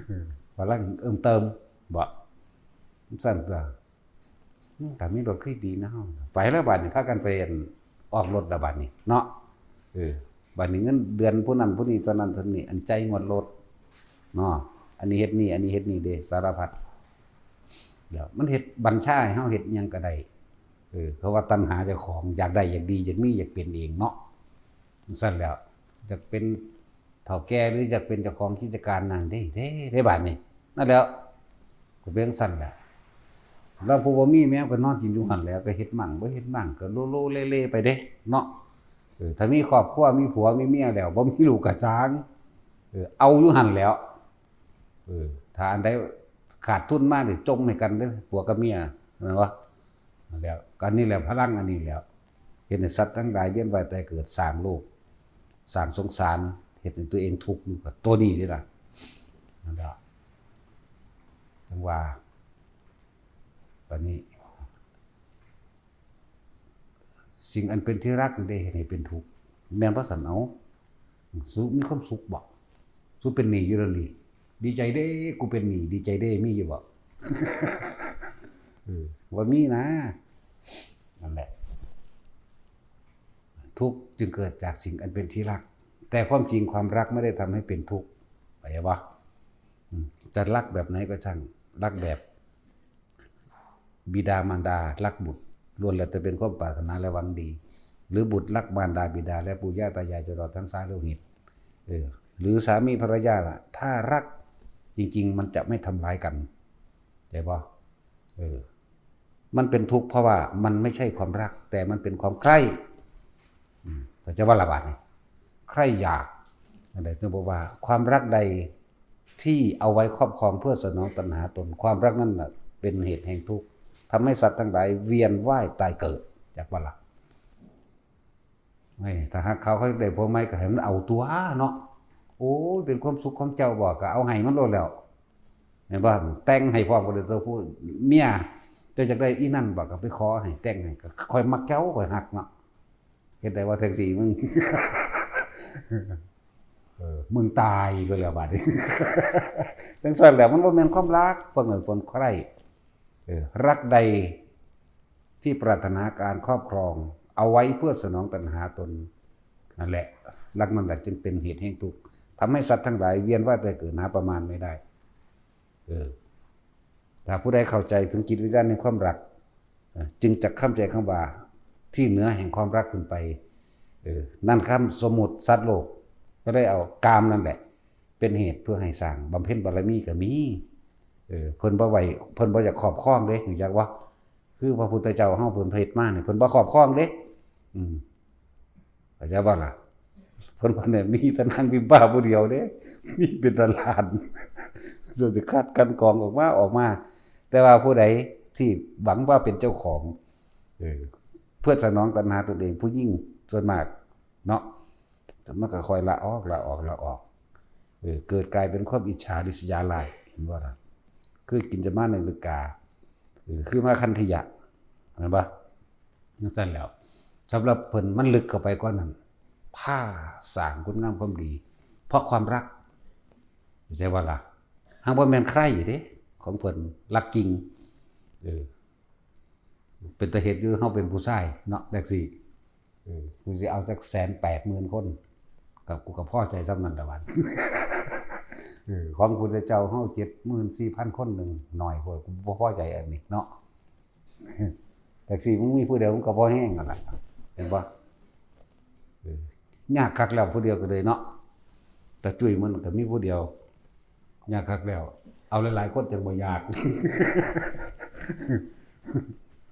เออ พลังเอิ่มเติม บ่ ซั่นตัว อืม ถ้ามีรถคือดีนะ ไปแล้วบัดนี้ พากันไปอันออกรถแล้วบัดนี้เนาะ เออ บัดนี้เงินเดือนผู้นั้นผู้นี้ เท่านั้นเท่านี้ อันจ่ายงวดรถเนาะ อันนี้เฮ็ดนี่ อันนี้เฮ็ดนี่เด้ สารพัด แล้วมันเฮ็ดบัญชาให้เฮาเฮ็ดหยังก็ได้ เออ เขาว่าตัณหาเจ้าของ อยากได้ อยากดี อยากมี อยากเป็นเองเนาะ ซั่นแล้ว อยากเป็นเฒ่าแก่หรืออยากเป็นเจ้าของกิจการนั่นเด้ เด้ เด้บาดนี้ นั่นแหล้ว ก็เป็นซั่นแหละ แล้วผู้บ่มีแมวก็นอนกินอยู่หั่นแหล้ว ก็เฮ็ดมั่งบ่เฮ็ดมั่ง ก็โลโลเลเลไปเด้เนาะ เออ ถ้ามีครอบครัว มีผัว มีเมียแล้ว บ่มีลูกก็ซ่าง เออ เอาอยู่หั่นแหล้ว เออ ถ้าอันใดขาดทุนมานี่ จมให้กันเด้อ ผัวกับเมีย แม่นบ่ นั่นแหล้ว อันนี้แหละพลังอันนี้แหล้ว เฮ็ดให้สัตว์ทั้งหลายเวียนว่ายตายเกิด สร้างโลก สร้างสงสาร เฮ็ดให้ตัวเองทุกข์อยู่กับตัวนี้นี่ล่ะ นั่นแหละ จั่งว่า บัดนี้ สิ่งอันเป็นที่รักนี่ได้เฮ็ดให้เป็นทุกข์ แม่นบ่ซั่น เอ้า สูมีความสุขบ่ สูเป็นหนี้อยู่แล้วนี่ ดีใจเด้ กูเป็นหนี้ ดีใจเด้ มีอยู่บ่ เออ ว่ามีนะ นั่นแหละ ทุกข์จึงเกิดจากสิ่งอันเป็นที่รัก แต่ความจริงความรักไม่ได้ทำให้เป็นทุกข์ เข้าใจบ่ อืม จะรักแบบไหนก็ช่าง รักแบบ บิดามารดารักบุตร ล้วนแล้วแต่เป็นความปรารถนาและหวังดี หรือบุตรรักมารดาบิดาและปู่ย่าตายายจนรอดทั้งสายโลหิต เออ หรือสามีภรรยาล่ะ ถ้ารักจริงๆ มันจะไม่ทำร้ายกัน เข้าใจบ่ เออ มันเป็นทุกข์เพราะว่ามันไม่ใช่ความรัก แต่มันเป็นความใคร่ อืม เข้าใจบ่ล่ะบาดนี้ ใคร่อยาก อันใดจึงบอกว่าความรักใดที่เอาไว้ครอบครองเพื่อสนองตัณหาตน ความรักนั่นน่ะเป็นเหตุแห่งทุกข์ ทำให้สัตว์ทั้งหลายเวียนว่ายตายเกิด จักบ่ล่ะ เฮ้ย ถ้าหากเขา เขาได้ผัวใหม่ก็ให้มันเอาตัวเนาะ โอ้ย เป็นความสุขของเจ้าบ่ ก็เอาให้มันโลดแล้ว แม่นบ่ แต่งให้พร้อมกันเลย ตัวผู้เมีย เจ้าอยากได้อีนั่นบ่ ก็ไปขอให้แต่งให้ ก็ข้อยมักเจ้า ข้อยฮักเนาะ เฮ็ดได้ว่าแท็กซี่มึง เออ มึงตายไปแล้วบาดนี้ จั่งซั่นแหละ มันบ่แม่นความรัก เพิ่นเอิ้นความใคร่ เออ รักใดที่ปรารถนาการครอบครอง เอาไว้เพื่อสนองตัณหาตน นั่นแหละ รักนั่นแหละจึงเป็นเหตุแห่งทุกข์ ทำให้สัตว์ทั้งหลายเวียนว่ายตายเกิดหาประมาณไม่ได้ เออ ถ้าผู้ใดเข้าใจถึงจิตวิญญาณในความรัก เอ่อ จึงจะเข้าใจคำว่าที่เหนือแห่งความรักขึ้นไป เออ นั่นคำสมมุติสัตว์โลก ก็ได้เอากามนั่นแหละ เป็นเหตุเพื่อให้สร้างบำเพ็ญบารมีก็มี เออ เพิ่นบ่ไหว เพิ่นบ่อยากครอบครองเด้ รู้จักบ่ คือพระพุทธเจ้าเฮาเพิ่นเฮ็ดมานี่ เพิ่นบ่ครอบครองเด้ อืม เข้าใจบ่ล่ะ เพิ่นว่าเนี่ยมีแต่นางบิมบาผู้เดียวเด้ มีเป็นล้านๆ ส่วนสิคัดกรองออกมา ออกมา แต่ว่าผู้ใดที่หวังว่าเป็นเจ้าของ เออ เพื่อสนองตัณหาตนเอง ผู้หญิงส่วนมากเนาะ มันก็ค่อยละออก ละออก ละออก เออ เกิดกลายเป็นความอิจฉาริษยาร้าย เห็นบ่ล่ะ คือกินจะมาในนาฬิกา เออ คือมาคันธยะ เห็นบ่ จั่งซั่นแหล้ว สำหรับเพิ่นมันลึกเข้าไปกว่านั้น พาสร้างคุณงามความดี เพราะความรัก เข้าใจบ่ล่ะ หากบ่แม่นใคร่เด้ ของเพิ่นรักจริง เออ เป็นตาเฮ็ดอยู่ เฮาเป็นผู้ชายเนาะ จั่งซี้ เออ กูสิเอาจักแสนแปดหมื่นคน กับกูก็พอใจส่ำนั้นละวัน เออ ของพุทธเจ้าเฮาเจ็ดหมื่นสี่พันคนหนึ่ง น้อยโพด กูบ่พอใจอันนี้เนาะ จั่งซี้ มึงมีผู้เดียวมึงก็พอแฮงหั่นล่ะ เห็นบ่ เออ ยากคักแล้วผู้เดียวก็เลยเนาะ ตาจุ้ยมันก็มีผู้เดียว ยากคักแล้ว เอาหลายๆคนจั่งบ่ยาก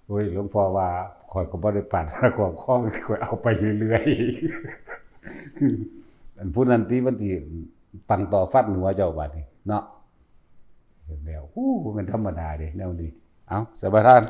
โอ้ย หลวงพ่อว่า ข้อยก็บ่ได้ปรารถนาครอบครอง ข้อยเอาไปเรื่อยๆ อันผู้นั้นติมันสิปังต่อฟันหัวเจ้าบาดนี้เนาะ เห็นแล้ว โอ้ บ่แม่นธรรมดาเด้แนวนี้ เอา สมาทาน